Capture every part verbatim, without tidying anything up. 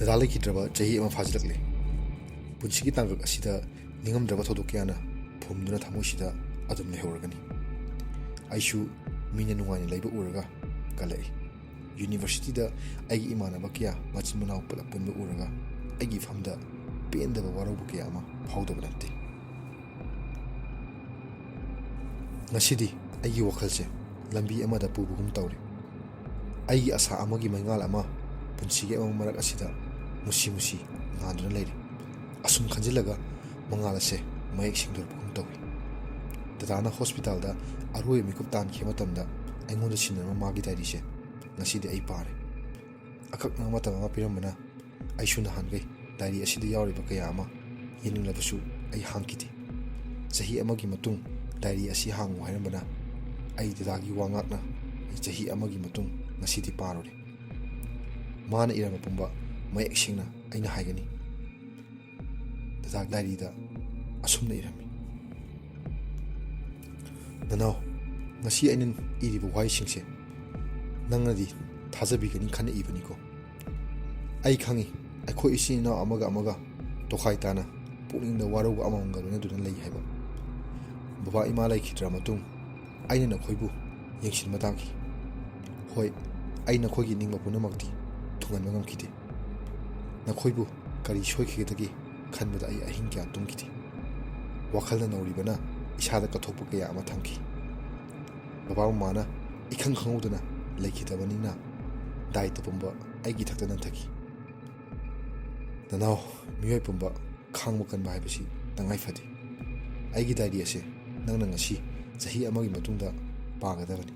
ꯗꯗꯥ ꯂꯩꯈꯤꯗ꯭ꯔꯕ ꯆꯍꯤ ꯑꯃ ꯐꯥꯖꯤꯜꯂꯛꯂꯦ꯫ ꯄꯨꯟꯁꯤꯒꯤ ꯇꯥꯡꯀꯛ ꯑꯁꯤꯗ ꯅꯤꯡꯉꯝꯗ꯭ꯔꯕ ꯊꯧꯗꯣꯛ ꯀꯌꯥꯅ ꯐꯨꯝꯗꯨꯅ ꯊꯃꯣꯏꯁꯤꯗ ꯑꯗꯨꯝ ꯂꯩꯍꯧꯔꯒꯅꯤ꯫ ꯑꯩꯁꯨ ꯃꯤꯅ ꯅꯨꯡꯉꯥꯏꯅ ꯂꯩꯕ ꯎꯔꯒ ꯀꯜꯂꯛꯏ꯫ ꯌꯨꯅꯤꯚꯔꯁꯤꯇꯤꯗ ꯑꯩꯒꯤ ꯏꯃꯥꯟꯅꯕ ꯀꯌꯥ ꯃꯆꯤꯟ ꯃꯅꯥꯎ ꯄꯨꯂꯞ ꯄꯨꯟꯕ ꯎꯔꯒ ꯑꯩꯒꯤ ꯏꯐꯝꯗ ꯄꯦꯟꯗꯕ ꯋꯥꯔꯧꯕ ꯀꯌꯥ ꯑꯃ ꯐꯥꯎꯗꯕ ꯅꯠꯇꯦ꯫ ꯉꯁꯤꯗꯤ ꯑꯩꯒꯤ ꯋꯥꯈꯜꯁꯦ ꯂꯝꯕꯤ ꯑꯃꯗ ꯄꯨꯕꯒꯨꯝ ꯇꯧꯔꯤ꯫ ꯑꯩꯒꯤ ꯑꯁꯥ ꯑꯃꯒꯤ ꯃꯩꯉꯥꯜ ꯑꯃ ꯄꯨꯟꯁꯤꯒꯤ ꯑꯃꯝꯕ ꯃꯔꯛ ꯑꯁꯤꯗ ꯃꯨꯁꯤ ꯃꯨꯁꯤ ꯉꯥꯟꯗꯨꯅ ꯂꯩꯔꯤ꯫ ꯑꯁꯨꯝ ꯈꯟꯖꯤꯜꯂꯒ ꯃꯉꯥꯜ ꯑꯁꯦ ꯃꯌꯦꯛ ꯁꯦꯡꯗꯣꯔꯛꯄꯒꯨꯝ ꯇꯧꯏ꯫ ꯗꯗꯥꯅ ꯍꯣꯁꯄꯤꯇꯥꯜꯗ ꯑꯔꯣꯏꯕ ꯃꯤꯀꯨꯞ ꯇꯥꯟꯈꯤꯕ ꯃꯇꯝꯗ ꯑꯩꯉꯣꯟꯗ ꯁꯤꯟꯅꯔꯝꯕ ꯃꯥꯒꯤ ꯗꯥꯏꯔꯤꯁꯦ ꯉꯁꯤꯗꯤ ꯑꯩ ꯄꯥꯔꯦ꯫ ꯑꯀꯛꯅꯕ ꯃꯇꯝ ꯑꯃ ꯄꯤꯔꯝꯕꯅ ꯑꯩꯁꯨ ꯅꯍꯥꯟꯈꯩ ꯗꯥꯏꯔꯤ ꯑꯁꯤꯗ ꯌꯥꯎꯔꯤꯕ ꯀꯌꯥ ꯑꯃ ꯌꯦꯡꯅꯤꯡꯂꯕꯁꯨ ꯑꯩ ꯍꯥꯡꯈꯤꯗꯦ꯫ ꯆꯍꯤ ꯑꯃꯒꯤ ꯃꯇꯨꯡ ꯗꯥꯏꯔꯤ ꯑꯁꯤ ꯍꯥꯡꯉꯨ ꯍꯥꯏꯔꯝꯕꯅ ꯑꯩ ꯗꯗꯥꯒꯤ ꯋꯥ ꯉꯥꯛꯅ ꯑꯩ ꯆꯍꯤ ꯑꯃꯒꯤ ꯃꯇꯨꯡ ꯉꯁꯤꯗꯤ ꯄꯥꯔꯨꯔꯦ꯫ ꯃꯥꯅ ꯏꯔꯝꯕ ꯄꯨꯝꯕ ꯃꯌꯦꯛ ꯁꯦꯡꯅ ꯑꯩꯅ ꯍꯥꯏꯒꯅꯤ꯫ ꯗꯗꯥ ꯗꯥꯏꯔꯤꯗ ꯑꯁꯨꯝꯅ ꯏꯔꯝꯃꯤ: "ꯅꯅꯥꯎ, ꯉꯁꯤ ꯑꯩꯅ ꯏꯔꯤꯕ ꯋꯥꯍꯩꯁꯤꯡꯁꯦ ꯅꯪꯅꯗꯤ ꯊꯥꯖꯕꯤꯒꯅꯤ ꯈꯟꯅ ꯏꯕꯅꯤꯀꯣ꯫ ꯑꯩ ꯈꯪꯏ, ꯑꯩꯈꯣꯏ ꯏꯆꯤꯟ ꯏꯅꯥꯎ ꯑꯃꯒ ꯑꯃꯒ ꯇꯣꯈꯥꯏ ꯇꯥꯅ ꯄꯨꯛꯅꯤꯡꯗ ꯋꯥꯔꯧꯕ ꯑꯃꯃꯝꯒ ꯂꯣꯏꯅꯗꯨꯅ ꯂꯩ ꯍꯥꯏꯕ꯫ ꯕꯕꯥ ꯏꯃꯥ ꯂꯩꯈꯤꯗ꯭ꯔ ꯃꯇꯨꯡ ꯑꯩꯅ ꯅꯈꯣꯏꯕꯨ ꯌꯦꯡꯁꯤꯟꯕ ꯇꯥꯈꯤ꯫ ꯍꯣꯏ, ꯑꯩ ꯅꯈꯣꯏꯒꯤ ꯅꯤꯡꯕ ꯄꯨꯝꯅꯃꯛꯇꯤ ꯊꯨꯡꯍꯟꯕ ꯉꯝꯈꯤꯗꯦ꯫ ꯅꯈꯣꯏꯕꯨ ꯀꯔꯤ ꯁꯣꯏꯈꯤꯒꯗꯒꯦ ꯈꯟꯕꯗ ꯑꯩ ꯑꯍꯤꯡ ꯀꯌꯥ ꯇꯨꯝꯈꯤꯗꯦ꯫ ꯋꯥꯈꯜꯅ ꯅꯧꯔꯤꯕꯅ ꯏꯁꯥꯗ ꯀꯠꯊꯣꯛꯄ ꯀꯌꯥ ꯑꯃ ꯊꯝꯈꯤ꯫ ꯕꯕꯥ ꯃꯃꯥꯅ ꯏꯈꯪ ꯈꯪꯍꯧꯗꯅ ꯂꯩꯈꯤꯗꯕꯅꯤꯅ ꯗꯥꯏꯇ ꯄꯨꯝꯕ ꯑꯩꯒꯤ ꯏꯊꯛꯇ ꯅꯟꯊꯈꯤ꯫ ꯅꯅꯥꯎ, ꯃꯤꯑꯣꯏ ꯄꯨꯝꯕ ꯈꯥꯡꯕ ꯀꯟꯕ ꯍꯥꯏꯕꯁꯤ ꯇꯉꯥꯏ ꯐꯗꯦ꯫ ꯑꯩꯒꯤ ꯗꯥꯏꯔꯤ ꯑꯁꯦ ꯅꯪꯅ ꯉꯁꯤ ꯆꯍꯤ ꯑꯃꯒꯤ ꯃꯇꯨꯡꯗ ꯄꯥꯒꯗꯕꯅꯤ꯫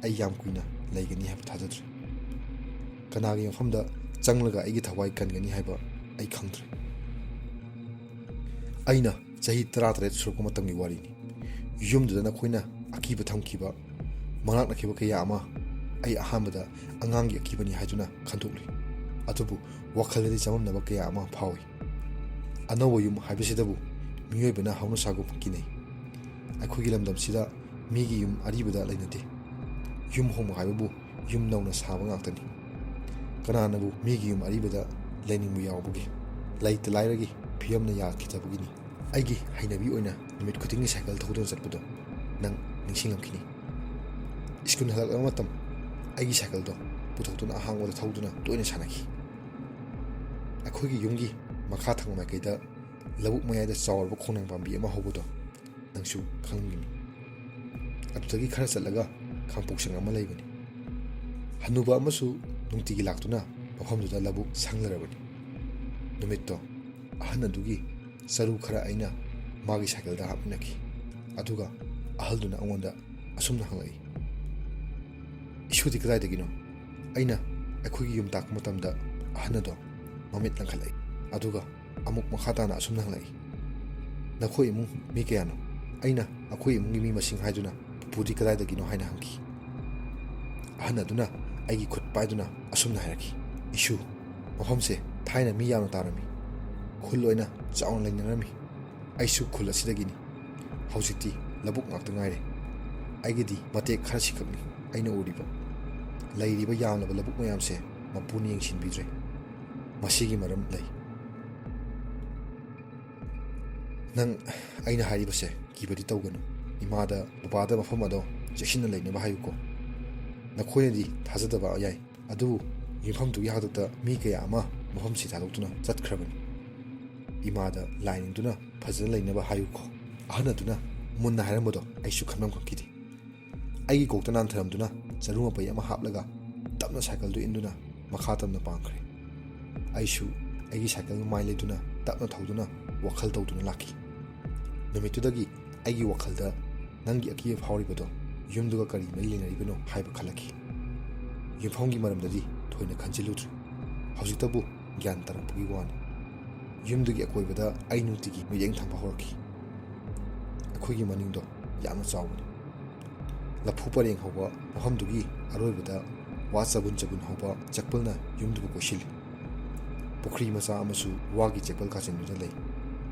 ꯑꯩ ꯌꯥꯝ ꯀꯨꯏꯅ ꯂꯩꯒꯅꯤ ꯍꯥꯏꯕ ꯊꯥꯖꯗ꯭ꯔꯦ꯫ ꯀꯅꯥꯒꯤ ꯃꯐꯝꯗ ꯆꯪꯂꯒ ꯑꯩꯒꯤ ꯊꯋꯥꯏ ꯀꯟꯒꯅꯤ ꯍꯥꯏꯕ ꯑꯩ ꯈꯪꯗ꯭ꯔꯦ꯫ ꯑꯩꯅ ꯆꯍꯤ ꯇꯔꯥꯇꯔꯦꯠ ꯁꯨꯔꯛꯄ ꯃꯇꯝꯒꯤ ꯋꯥꯔꯤꯅꯤ꯫ ꯌꯨꯝꯗꯨꯗ ꯅꯈꯣꯏꯅ ꯑꯀꯤꯕ ꯊꯝꯈꯤꯕ, ꯃꯅꯥꯛꯅꯈꯤꯕ ꯀꯌꯥ ꯑꯃ ꯑꯩ ꯑꯍꯥꯟꯕꯗ ꯑꯉꯥꯡꯒꯤ ꯑꯀꯤꯕꯅꯤ ꯍꯥꯏꯗꯨꯅ ꯈꯟꯗꯣꯛꯂꯨꯏ꯫ ꯑꯗꯨꯕꯨ ꯋꯥꯈꯜꯗꯗꯤ ꯆꯃꯝꯅꯕ ꯀꯌꯥ ꯑꯃ ꯐꯥꯎꯏ꯫ ꯑꯅꯧꯕ ꯌꯨꯝ ꯍꯥꯏꯕꯁꯤꯗꯕꯨ ꯃꯤꯑꯣꯏꯕꯅ ꯍꯧꯅꯁꯥꯒꯨꯝ ꯀꯤꯅꯩ꯫ ꯑꯩꯈꯣꯏꯒꯤ ꯂꯝꯗꯝꯁꯤꯗ ꯃꯤꯒꯤ ꯌꯨꯝ ꯑꯔꯤꯕꯗ ꯂꯩꯅꯗꯦ꯫ ꯌꯨꯝ ꯍꯣꯡꯕ ꯍꯥꯏꯕꯕꯨ ꯌꯨꯝ ꯅꯧꯅ ꯁꯥꯕ ꯉꯥꯛꯇꯅꯤ꯫ ꯀꯅꯥꯅꯕꯨ ꯃꯤꯒꯤ ꯌꯨꯝ ꯑꯔꯤꯕꯗ ꯂꯩꯅꯤꯡꯕ ꯌꯥꯎꯕꯒꯦ? ꯂꯩꯇ ꯂꯥꯏꯔꯒꯤ ꯐꯤꯕꯝꯅ ꯌꯥꯈꯤꯗꯕꯒꯤꯅꯤ꯫ ꯑꯩꯒꯤ ꯍꯩꯅꯕꯤ ꯑꯣꯏꯅ ꯅꯨꯃꯤꯠ ꯈꯨꯗꯤꯡꯒꯤ ꯁꯥꯏꯀꯜ ꯊꯧꯗꯨꯅ ꯆꯠꯄꯗꯣ ꯅꯪ ꯅꯤꯡꯁꯤꯡꯂꯝꯈꯤꯅꯤ꯫ ꯁ꯭ꯀꯨꯜ ꯍꯜꯂꯛꯂꯕ ꯃꯇꯝ ꯑꯩꯒꯤ ꯁꯥꯏꯀꯜꯗꯣ ꯄꯨꯊꯣꯛꯇꯨꯅ ꯑꯍꯥꯡꯕꯗ ꯊꯧꯗꯨꯅ ꯇꯣꯏꯅ ꯁꯥꯟꯅꯈꯤ꯫ ꯑꯩꯈꯣꯏꯒꯤ ꯌꯨꯝꯒꯤ ꯃꯈꯥ ꯊꯪꯕ ꯃꯥꯏꯀꯩꯗ ꯂꯧꯕꯨꯛ ꯃꯌꯥꯏꯗ ꯆꯥꯎꯔꯕ ꯈꯣꯡꯅꯥꯡ ꯄꯥꯝꯕꯤ ꯑꯃ ꯍꯧꯕꯗꯣ ꯅꯪꯁꯨ ꯈꯪꯂꯝꯒꯅꯤ꯫ ꯑꯗꯨꯗꯒꯤ ꯈꯔ ꯆꯠꯂꯒ ꯈꯥꯡꯄꯣꯛꯁꯪ ꯑꯃ ꯂꯩꯕꯅꯤ꯫ ꯍꯅꯨꯕ ꯑꯃꯁꯨ ꯅꯨꯡꯇꯤꯒꯤ ꯂꯥꯛꯇꯨꯅ ꯃꯐꯝꯗꯨꯗ ꯂꯧꯕꯨꯛ ꯁꯪꯂꯔꯕꯅꯤ꯫ ꯅꯨꯃꯤꯠꯇꯣ ꯑꯍꯟ ꯑꯗꯨꯒꯤ ꯆꯔꯨ ꯈꯔ ꯑꯩꯅ ꯃꯥꯒꯤ ꯁꯥꯏꯀꯜꯗ ꯍꯥꯞꯃꯤꯟꯅꯈꯤ꯫ ꯑꯗꯨꯒ ꯑꯍꯜꯗꯨꯅ ꯑꯩꯉꯣꯟꯗ ꯑꯁꯨꯝꯅ ꯍꯪꯂꯛꯏ, "ꯏꯁꯨꯗꯤ ꯀꯗꯥꯏꯗꯒꯤꯅꯣ?" ꯑꯩꯅ ꯑꯩꯈꯣꯏꯒꯤ ꯌꯨꯝ ꯇꯥꯛꯄ ꯃꯇꯝꯗ ꯑꯍꯟ ꯑꯗꯣ ꯃꯃꯤꯠ ꯂꯪꯈꯠꯂꯛꯏ꯫ ꯑꯗꯨꯒ ꯑꯃꯨꯛ ꯃꯈꯥ ꯇꯥꯅ ꯑꯁꯨꯝꯅ ꯍꯪꯂꯛꯏ, "ꯅꯈꯣꯏ ꯏꯃꯨꯡ ꯃꯤ ꯀꯌꯥꯅꯣ?" ꯑꯩꯅ ꯑꯩꯈꯣꯏ ꯏꯃꯨꯡꯒꯤ ꯃꯤ ꯃꯁꯤꯡ ꯍꯥꯏꯗꯨꯅ ꯄꯨꯄꯨꯗꯤ ꯀꯗꯥꯏꯗꯒꯤꯅꯣ ꯍꯥꯏꯅ ꯍꯪꯈꯤ꯫ ꯑꯍꯟ ꯑꯗꯨꯅ ꯑꯩꯒꯤ ꯈꯨꯠ ꯄꯥꯏꯗꯨꯅ ꯑꯁꯨꯝꯅ ꯍꯥꯏꯔꯛꯈꯤ, "ꯏꯁꯨ, ꯃꯐꯝꯁꯦ ꯊꯥꯏꯅ ꯃꯤ ꯌꯥꯝꯅ ꯇꯥꯔꯝꯃꯤ, ꯈꯨꯜ ꯑꯣꯏꯅ ꯆꯥꯎꯅ ꯂꯩꯅꯔꯝꯃꯤ꯫ ꯑꯩꯁꯨ ꯈꯨꯜ ꯑꯁꯤꯗꯒꯤꯅꯤ꯫ ꯍꯧꯖꯤꯛꯇꯤ ꯂꯧꯕꯨꯛ ꯉꯥꯛꯇ ꯉꯥꯏꯔꯦ꯫ ꯑꯩꯒꯤꯗꯤ ꯃꯇꯦꯛ ꯈꯔꯁꯤꯈꯛꯅꯤ ꯑꯩꯅ ꯎꯔꯤꯕ꯫ ꯂꯩꯔꯤꯕ ꯌꯥꯝꯂꯕ ꯂꯧꯕꯨꯛ ꯃꯌꯥꯝꯁꯦ ꯃꯄꯨꯅ ꯌꯦꯡꯁꯤꯟꯕꯤꯗ꯭ꯔꯦ꯫ ꯃꯁꯤꯒꯤ ꯃꯔꯝ ꯂꯩ꯫ ꯅꯪ ꯑꯩꯅ ꯍꯥꯏꯔꯤꯕꯁꯦ ꯀꯤꯕꯗꯤ ꯇꯧꯒꯅꯨ꯫ ꯏꯃꯥꯗ ꯕꯕꯥꯗ ꯃꯐꯝ ꯑꯗꯣ ꯆꯦꯛꯁꯤꯟꯅ ꯂꯩꯅꯕ ꯍꯥꯏꯌꯨꯀꯣ꯫ ꯅꯈꯣꯏꯅꯗꯤ ꯊꯥꯖꯗꯕ ꯌꯥꯏ, ꯑꯗꯨꯕꯨ ꯌꯨꯝꯐꯝꯗꯨꯒꯤ ꯍꯥꯛꯇꯛꯇ ꯃꯤ ꯀꯌꯥ ꯑꯃ ꯃꯐꯝꯁꯤ ꯊꯥꯗꯣꯛꯇꯨꯅ ꯆꯠꯈ꯭ꯔꯕꯅꯤ꯫ ꯏꯃꯥꯗ ꯂꯥꯏ ꯅꯤꯡꯗꯨꯅ ꯐꯖꯅ ꯂꯩꯅꯕ ꯍꯥꯏꯌꯨꯀꯣ꯫" ꯑꯍꯟ ꯑꯗꯨꯅ ꯃꯨꯟꯅ ꯍꯥꯏꯔꯝꯕꯗꯣ ꯑꯩꯁꯨ ꯈꯟꯐꯝ ꯈꯪꯈꯤꯗꯦ꯫ ꯑꯩꯒꯤ ꯀꯣꯛꯇ ꯅꯥꯟꯊꯔꯝꯗꯨꯅ ꯆꯔꯨ ꯃꯄꯩ ꯑꯃ ꯍꯥꯞꯂꯒ ꯇꯞꯅ ꯁꯥꯏꯀꯜꯗꯨ ꯏꯟꯗꯨꯅ ꯃꯈꯥ ꯇꯝꯅ ꯄꯥꯡꯈ꯭ꯔꯦ꯫ ꯑꯩꯁꯨ ꯑꯩꯒꯤ ꯁꯥꯏꯀꯜ ꯃꯃꯥꯏ ꯂꯩꯗꯨꯅ ꯇꯞꯅ ꯊꯧꯗꯨꯅ ꯋꯥꯈꯜ ꯇꯧꯗꯨꯅ ꯂꯥꯛꯈꯤ꯫ ꯅꯨꯃꯤꯠꯇꯨꯗꯒꯤ ꯑꯩꯒꯤ ꯋꯥꯈꯜꯗ ꯅꯪꯒꯤ ꯑꯀꯤꯕ ꯐꯥꯎꯔꯤꯕꯗꯣ ꯌꯨꯝꯗꯨꯒ ꯀꯔꯤ ꯃꯔꯤ ꯂꯩꯅꯔꯤꯕꯅꯣ ꯍꯥꯏꯕ ꯈꯜꯂꯛꯈꯤ꯫ ꯌꯨꯝꯐꯝꯒꯤ ꯃꯔꯝꯗꯗꯤ ꯊꯣꯏꯅ ꯈꯟꯖꯤꯜꯂꯨꯗ꯭ꯔꯦ꯫ ꯍꯧꯖꯤꯛꯇꯕꯨ ꯒ꯭ꯌꯥꯟ ꯇꯥꯔꯛꯄꯒꯤ ꯋꯥꯅꯤ꯫ ꯌꯨꯝꯗꯨꯒꯤ ꯑꯀꯣꯏꯕꯗ ꯑꯩ ꯅꯨꯡꯇꯤꯒꯤ ꯃꯤꯠꯌꯦꯡ ꯊꯝꯕ ꯍꯧꯔꯛꯈꯤ꯫ ꯑꯩꯈꯣꯏꯒꯤ ꯃꯅꯤꯡꯗꯣ ꯌꯥꯝꯅ ꯆꯥꯎꯕꯅꯤ꯫ ꯂꯐꯨ ꯄꯔꯦꯡ ꯍꯧꯕ ꯃꯐꯝꯗꯨꯒꯤ ꯑꯔꯣꯏꯕꯗ ꯋꯥ ꯆꯕꯨꯟ ꯆꯕꯨꯟ ꯍꯧꯕ ꯆꯦꯛꯄꯜꯅ ꯌꯨꯝꯗꯨꯕꯨ ꯀꯣꯏꯁꯤꯜꯂꯤ꯫ ꯄꯨꯈ꯭ꯔꯤ ꯃꯆꯥ ꯑꯃꯁꯨ ꯋꯥꯒꯤ ꯆꯦꯛꯄꯜ ꯀꯥꯆꯤꯟꯗꯨꯗ ꯂꯩ꯫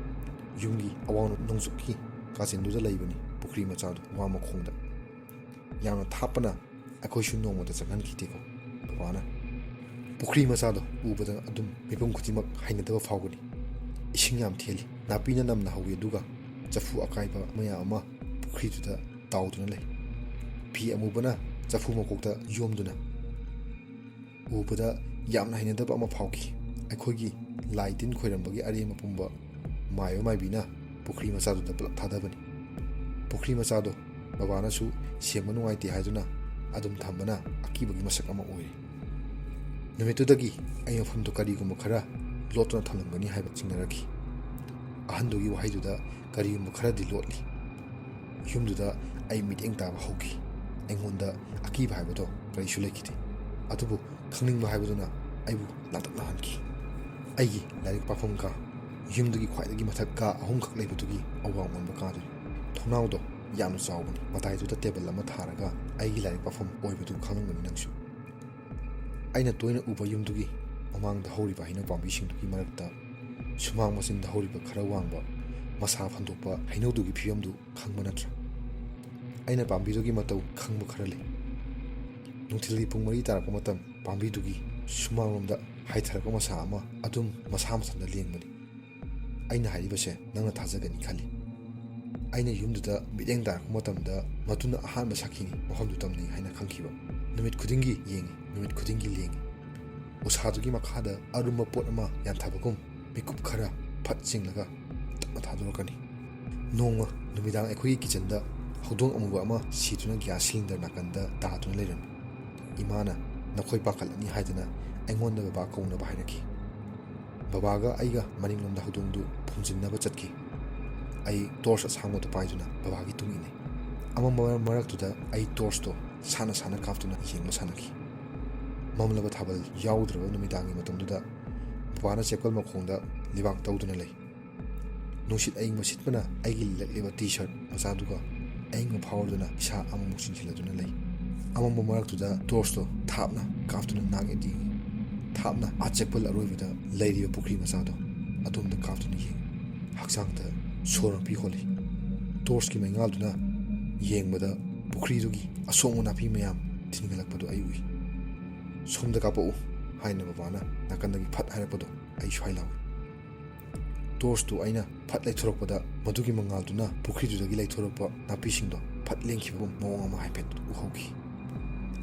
ꯌꯨꯝꯒꯤ ꯑꯋꯥꯡ ꯅꯣꯡꯆꯨꯞꯀꯤ ꯀꯥꯆꯤꯟꯗꯨꯗ ꯂꯩꯕꯅꯤ ꯄꯨꯈ꯭ꯔꯤ ꯃꯆꯥꯗꯨ ꯋꯥ ꯃꯈꯣꯡꯗ꯫ ꯌꯥꯝꯅ ꯊꯥꯞꯄꯅ ꯑꯩꯈꯣꯏꯁꯨ ꯅꯣꯡꯃꯇ ꯆꯪꯍꯟꯈꯤꯗꯦꯀꯣ ꯕꯕꯥꯅ꯫ ꯄꯨꯈ꯭ꯔꯤ ꯃꯆꯥꯗꯣ ꯎꯕꯗ ꯑꯗꯨꯝ ꯃꯤꯄꯨꯝ ꯈꯨꯗꯤꯡꯃꯛ ꯍꯩꯅꯗꯕ ꯐꯥꯎꯒꯅꯤ꯫ ꯏꯁꯤꯡ ꯌꯥꯝ ꯊꯦꯜꯂꯤ, ꯅꯥꯄꯤꯅ ꯅꯝꯅ ꯍꯧꯏ, ꯑꯗꯨꯒ ꯆꯐꯨ ꯑꯀꯥꯏꯕ ꯃꯌꯥꯝ ꯑꯃ ꯄꯨꯈ꯭ꯔꯤꯗꯨꯗ ꯇꯥꯎꯗꯨꯅ ꯂꯩ꯫ ꯐꯤ ꯑꯃꯨꯕꯅ ꯆꯐꯨ ꯃꯀꯣꯛꯇ ꯌꯣꯝꯗꯨꯅ ꯎꯕꯗ ꯌꯥꯝꯅ ꯍꯩꯅꯗꯕ ꯑꯃ ꯐꯥꯎꯈꯤ꯫ ꯑꯩꯈꯣꯏꯒꯤ ꯂꯥꯏ ꯇꯤꯟ ꯈꯣꯏꯔꯝꯕꯒꯤ ꯑꯔꯦꯝꯕ ꯄꯨꯝꯕ ꯃꯥꯏꯕ ꯃꯥꯏꯕꯤꯅ ꯄꯨꯈ꯭ꯔꯤ ꯃꯆꯥꯗꯨꯗ ꯄꯨꯂꯞ ꯊꯥꯗꯕꯅꯤ꯫ ꯄꯨꯈ꯭ꯔꯤ ꯃꯆꯥꯗꯣ ꯕꯕꯥꯅꯁꯨ ꯁꯦꯡꯕ ꯅꯨꯡꯉꯥꯏꯇꯦ ꯍꯥꯏꯗꯨꯅ ꯑꯗꯨꯝ ꯊꯝꯕꯅ ꯑꯀꯤꯕꯒꯤ ꯃꯁꯛ ꯑꯃ ꯑꯣꯏꯔꯤ꯫ ꯅꯨꯃꯤꯠꯇꯨꯗꯒꯤ ꯑꯩ ꯃꯐꯝꯗꯨ ꯀꯔꯤꯒꯨꯝꯕ ꯈꯔ ꯂꯣꯠꯇꯨꯅ ꯊꯝꯂꯝꯒꯅꯤ ꯍꯥꯏꯕ ꯆꯤꯡꯅꯔꯛꯈꯤ꯫ ꯑꯍꯟꯗꯨꯒꯤ ꯋꯥꯍꯩꯗꯨꯗ ꯀꯔꯤꯒꯨꯝꯕ ꯈꯔꯗꯤ ꯂꯣꯠꯂꯤ꯫ ꯌꯨꯝꯗꯨꯗ ꯑꯩ ꯃꯤꯠꯌꯦꯡ ꯇꯥꯕ ꯍꯧꯈꯤ꯫ ꯑꯩꯉꯣꯟꯗ ꯑꯀꯤꯕ ꯍꯥꯏꯕꯗꯣ ꯀꯔꯤꯁꯨ ꯂꯩꯈꯤꯗꯦ꯫ ꯑꯗꯨꯕꯨ ꯈꯪꯅꯤꯡꯕ ꯍꯥꯏꯕꯗꯨꯅ ꯑꯩꯕꯨ ꯂꯥꯡꯇꯛꯅꯍꯟꯈꯤ꯫ ꯑꯩꯒꯤ ꯂꯥꯏꯔꯤꯛ ꯄꯥꯐꯝ ꯀꯥ, ꯌꯨꯝꯗꯨꯒꯤ ꯈ꯭ꯋꯥꯏꯗꯒꯤ ꯃꯊꯛ ꯀꯥ ꯑꯍꯨꯝꯈꯛ ꯂꯩꯕꯗꯨꯒꯤ ꯑꯋꯥꯡ ꯑꯣꯟꯕ ꯀꯥꯗꯨꯅꯤ꯫ ꯊꯣꯡꯅꯥꯎꯗꯣ ꯌꯥꯝꯅ ꯆꯥꯎꯕꯅꯤ꯫ ꯃꯇꯥꯏꯗꯨꯗ ꯇꯦꯕꯜ ꯑꯃ ꯊꯥꯔꯒ ꯑꯩꯒꯤ ꯂꯥꯏꯔꯤꯛ ꯄꯥꯐꯝ ꯑꯣꯏꯕꯗꯨ ꯈꯪꯂꯝꯒꯅꯤ ꯅꯪꯁꯨ꯫ ꯑꯩꯅ ꯇꯣꯏꯅ ꯎꯕ ꯌꯨꯝꯗꯨꯒꯤ ꯃꯃꯥꯡꯗ ꯍꯧꯔꯤꯕ ꯍꯩꯅꯧ ꯄꯥꯝꯕꯤꯁꯤꯡꯗꯨꯒꯤ ꯃꯔꯛꯇ ꯁꯨꯃꯥꯡ ꯃꯆꯤꯟꯗ ꯍꯧꯔꯤꯕ ꯈꯔ ꯋꯥꯡꯕ ꯃꯁꯥ ꯐꯟꯗꯣꯛꯄ ꯍꯩꯅꯧꯗꯨꯒꯤ ꯐꯤꯕꯝꯗꯨ ꯈꯪꯕ ꯅꯠꯇ꯭ꯔꯥ? ꯑꯩꯅ ꯄꯥꯝꯕꯤꯗꯨꯒꯤ ꯃꯇꯧ ꯈꯪꯕ ꯈꯔ ꯂꯩ꯫ ꯅꯨꯡꯊꯤꯜꯒꯤ ꯄꯨꯡ ꯃꯔꯤ ꯇꯥꯔꯛꯄ ꯃꯇꯝ ꯄꯥꯝꯕꯤꯗꯨꯒꯤ ꯁꯨꯃꯥꯡꯂꯣꯝꯗ ꯍꯥꯏꯊꯔꯛꯄ ꯃꯁꯥ ꯑꯃ ꯑꯗꯨꯝ ꯃꯁꯥ ꯃꯊꯟꯇ ꯂꯦꯡꯕꯅꯤ꯫ ꯑꯩꯅ ꯍꯥꯏꯔꯤꯕꯁꯦ ꯅꯪꯅ ꯊꯥꯖꯒꯅꯤ ꯈꯜꯂꯤ꯫ ꯑꯩꯅ ꯌꯨꯝꯗꯨꯗ ꯃꯤꯠꯌꯦꯡ ꯇꯥꯔꯛꯄ ꯃꯇꯝꯗ ꯃꯗꯨꯅ ꯑꯍꯥꯟꯕ ꯁꯛꯈꯤꯅꯤ ꯃꯐꯝꯗꯨ ꯇꯝꯅꯤ ꯍꯥꯏꯅ ꯈꯪꯈꯤꯕ꯫ ꯅꯨꯃꯤꯠ ꯈꯨꯗꯤꯡꯒꯤ ꯌꯦꯡꯉꯤ, ꯅꯨꯃꯤꯠ ꯈꯨꯗꯤꯡꯒꯤ ꯂꯦꯡꯉꯤ꯫ ꯎꯁꯥꯗꯨꯒꯤ ꯃꯈꯥꯗ ꯑꯔꯨꯝꯕ ꯄꯣꯠ ꯑꯃ ꯌꯥꯟꯊꯕꯒꯨꯝ ꯃꯤꯀꯨꯞ ꯈꯔ ꯐꯠ ꯆꯤꯡꯂꯒ ꯇꯞꯅ ꯊꯥꯗꯣꯔꯛꯀꯅꯤ꯫ ꯅꯣꯡꯃ ꯅꯨꯃꯤꯗꯥꯡ ꯑꯩꯈꯣꯏꯒꯤ ꯀꯤꯆꯟꯗ ꯍꯧꯗꯣꯡ ꯑꯃꯨꯕ ꯑꯃ ꯁꯤꯗꯨꯅ ꯒ꯭ꯌꯥꯁ ꯁꯤꯂꯤꯟꯗꯔ ꯅꯥꯀꯟꯗ ꯇꯥꯗꯨꯅ ꯂꯩꯔꯝꯃꯤ꯫ ꯏꯃꯥꯅ ꯅꯈꯣꯏ ꯄꯥꯈꯠꯂꯅꯤ ꯍꯥꯏꯗꯅ ꯑꯩꯉꯣꯟꯗ ꯕꯕꯥ ꯀꯧꯅꯕ ꯍꯥꯏꯔꯛꯈꯤ꯫ ꯕꯕꯥꯒ ꯑꯩꯒ ꯃꯅꯤꯡꯂꯣꯝꯗ ꯍꯧꯗꯣꯡꯗꯨ ꯐꯨꯝꯖꯤꯟꯅꯕ ꯆꯠꯈꯤ꯫ ꯑꯩ ꯇꯣꯔꯆ ꯑꯁꯥꯡꯕꯗꯨ ꯄꯥꯏꯗꯨꯅ ꯕꯕꯥꯒꯤ ꯇꯨꯡ ꯏꯟꯅꯩ꯫ ꯑꯃꯝꯕ ꯃꯔꯛꯇꯨꯗ ꯑꯩ ꯇꯣꯔꯆꯇꯣ ꯁꯥꯟꯅ ꯁꯥꯟꯅ ꯀꯥꯞꯇꯨꯅ ꯌꯦꯡꯕ ꯁꯥꯟꯅꯈꯤ꯫ ꯃꯝꯂꯕ ꯊꯥꯕꯜ ꯌꯥꯎꯗ꯭ꯔꯕ ꯅꯨꯃꯤꯗꯥꯡꯒꯤ ꯃꯇꯝꯗꯨꯗ ꯕꯕꯥꯅ ꯆꯦꯞꯀꯜ ꯃꯈꯣꯡꯗ ꯂꯩꯕꯥꯛ ꯇꯧꯗꯨꯅ ꯂꯩ꯫ ꯅꯨꯡꯁꯤꯠ ꯑꯏꯪꯕ ꯁꯤꯠꯄꯅ ꯑꯩꯒꯤ ꯂꯤꯂꯛꯂꯤꯕ ꯇꯤ ꯁꯔꯠ ꯃꯆꯥꯗꯨꯒ ꯑꯏꯪꯕ ꯐꯥꯎꯔꯗꯨꯅ ꯏꯁꯥ ꯑꯃꯃꯨꯛ ꯆꯤꯡꯁꯤꯜꯂꯗꯨꯅ ꯂꯩ꯫ ꯑꯃꯝꯕ ꯃꯔꯛꯇꯨꯗ ꯇꯣꯔꯆꯇꯣ ꯊꯥꯞꯅ ꯀꯥꯞꯇꯨꯅ ꯅꯥꯛ ꯌꯦꯠ ꯌꯦꯡꯉꯤ꯫ ꯊꯥꯞꯅ ꯑꯥ ꯆꯦꯛꯄꯜ ꯑꯔꯣꯏꯕꯗ ꯂꯩꯔꯤꯕ ꯄꯨꯈ꯭ꯔꯤ ꯃꯆꯥꯗꯣ ꯑꯗꯣꯝꯗ ꯀꯥꯞꯇꯨꯅ ꯌꯦꯡꯉꯤ꯫ ꯍꯛꯆꯥꯡꯗ ꯁꯣꯔ ꯃꯄꯤ ꯍꯣꯜꯂꯤ꯫ ꯇꯣꯔꯆꯀꯤ ꯃꯩꯉꯥꯜꯗꯨꯅ ꯌꯦꯡꯕꯗ ꯄꯨꯈ꯭ꯔꯤꯗꯨꯒꯤ ꯑꯁꯣꯡꯕ ꯅꯥꯄꯤ ꯃꯌꯥꯝ ꯊꯤꯟꯒꯠꯂꯛꯄꯗꯨ ꯑꯩ ꯎꯏ꯫ "ꯁꯣꯝꯗ ꯀꯥꯞꯄꯛꯎ, ꯍꯥꯏꯅ ꯕꯕꯥꯅ ꯅꯥꯀꯟꯗꯒꯤ ꯐꯠ ꯍꯥꯏꯔꯛꯄꯗꯣ ꯑꯩ ꯁ꯭ꯋꯥꯏ ꯂꯥꯎꯏ꯫ ꯇꯣꯔꯁꯇꯨ ꯑꯩꯅ ꯐꯠ ꯂꯩꯊꯣꯔꯛꯄꯗ ꯃꯗꯨꯒꯤ ꯃꯉꯥꯜꯗꯨꯅ ꯄꯨꯈ꯭ꯔꯤꯗꯨꯗꯒꯤ ꯂꯩꯊꯣꯔꯛꯄ ꯅꯥꯄꯤꯁꯤꯡꯗꯣ ꯐꯠ ꯂꯦꯡꯈꯤꯕꯒꯨꯝ ꯃꯑꯣꯡ ꯑꯃ ꯍꯥꯏꯐꯦꯠ ꯎꯍꯧꯈꯤ꯫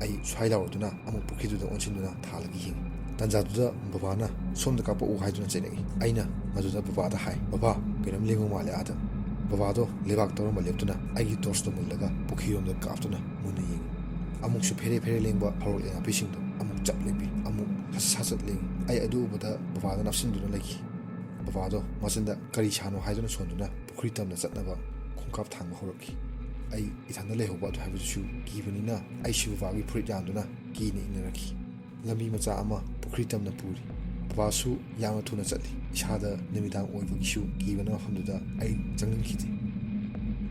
ꯑꯩ ꯁ꯭ꯋꯥꯏ ꯂꯥꯎꯔꯗꯨꯅ ꯑꯃꯨꯛ ꯄꯨꯈ꯭ꯔꯤꯗꯨꯗ ꯑꯣꯟꯁꯤꯟꯗꯨꯅ ꯊꯥꯜꯂꯒ ꯌꯦꯡꯉꯤ꯫ ꯇꯥꯟꯖꯥꯗꯨꯗ ꯕꯕꯥꯅ ꯁꯣꯝꯗ ꯀꯥꯞꯄꯛꯎ ꯍꯥꯏꯗꯨꯅ ꯆꯩꯔꯛꯏ꯫ ꯑꯩꯅ ꯃꯗꯨꯗ ꯕꯕꯥꯗ ꯍꯥꯏ, "ꯕꯕꯥ, ꯀꯩꯅꯣꯝ ꯂꯦꯡꯕ ꯃꯥꯜꯂꯦ ꯑꯥꯗ꯫" ꯕꯕꯥꯗꯣ ꯂꯩꯕꯥꯛ ꯇꯧꯔꯝꯕ ꯂꯦꯞꯇꯨꯅ ꯑꯩꯒꯤ ꯇꯣꯔꯁꯇꯣ ꯃꯨꯜꯂꯒ ꯄꯨꯈ꯭ꯔꯤꯔꯣꯝꯗ ꯀꯥꯞꯇꯨꯅ ꯃꯨꯟꯅ ꯌꯦꯡꯉꯤ꯫ ꯑꯃꯨꯛꯁꯨ ꯐꯦꯔꯦ ꯐꯦꯔꯦ ꯂꯦꯡꯕ ꯍꯧꯔꯛꯂꯦ ꯅꯥꯄꯤꯁꯤꯡꯗꯣ꯫ ꯑꯃꯨꯛ ꯆꯞ ꯂꯦꯞꯄꯤ, ꯑꯃꯨꯛ ꯁꯥ ꯁꯥ ꯆꯠ ꯂꯦꯡꯉꯤ꯫ ꯑꯩ ꯑꯗꯨ ꯎꯕꯗ ꯕꯕꯥꯗ ꯅꯞꯁꯤꯟꯗꯨꯅ ꯂꯩꯈꯤ꯫ ꯕꯕꯥꯗꯣ ꯃꯆꯤꯟꯗ ꯀꯔꯤ ꯁꯥꯅꯣ ꯍꯥꯏꯗꯨꯅ ꯁꯣꯟꯗꯨꯅ ꯄꯨꯈ꯭ꯔꯤ ꯇꯝꯅ ꯆꯠꯅꯕ ꯈꯣꯡꯀꯥꯞ ꯊꯥꯡꯕ ꯍꯧꯔꯛꯈꯤ꯫ ꯑꯩ ꯏꯊꯟꯗ ꯂꯩꯍꯧꯕ ꯑꯗꯨ ꯍꯥꯏꯕꯗꯨꯁꯨ ꯀꯤꯕꯅꯤꯅ ꯑꯩꯁꯨ ꯕꯕꯥꯒꯤ ꯐꯨꯔꯤꯠ ꯌꯥꯟꯗꯨꯅ ꯀꯤꯅ ꯏꯟꯅꯔꯛꯈꯤ꯫ ꯂꯝꯕꯤ ꯃꯆꯥ ꯑꯃ ꯄꯨꯈ꯭ꯔꯤ ꯇꯝꯅ ꯄꯨꯔꯤ꯫ ꯕꯕꯥꯁꯨ ꯌꯥꯝꯅ ꯊꯨꯅ ꯆꯠꯂꯤ꯫ ꯏꯁꯥꯗ ꯅꯨꯃꯤꯗꯥꯡ ꯑꯣꯏꯕꯒꯤꯁꯨ ꯀꯤꯕꯅ ꯃꯐꯝꯗꯨꯗ ꯑꯩ ꯆꯪꯅꯤꯡꯈꯤꯗꯦ꯫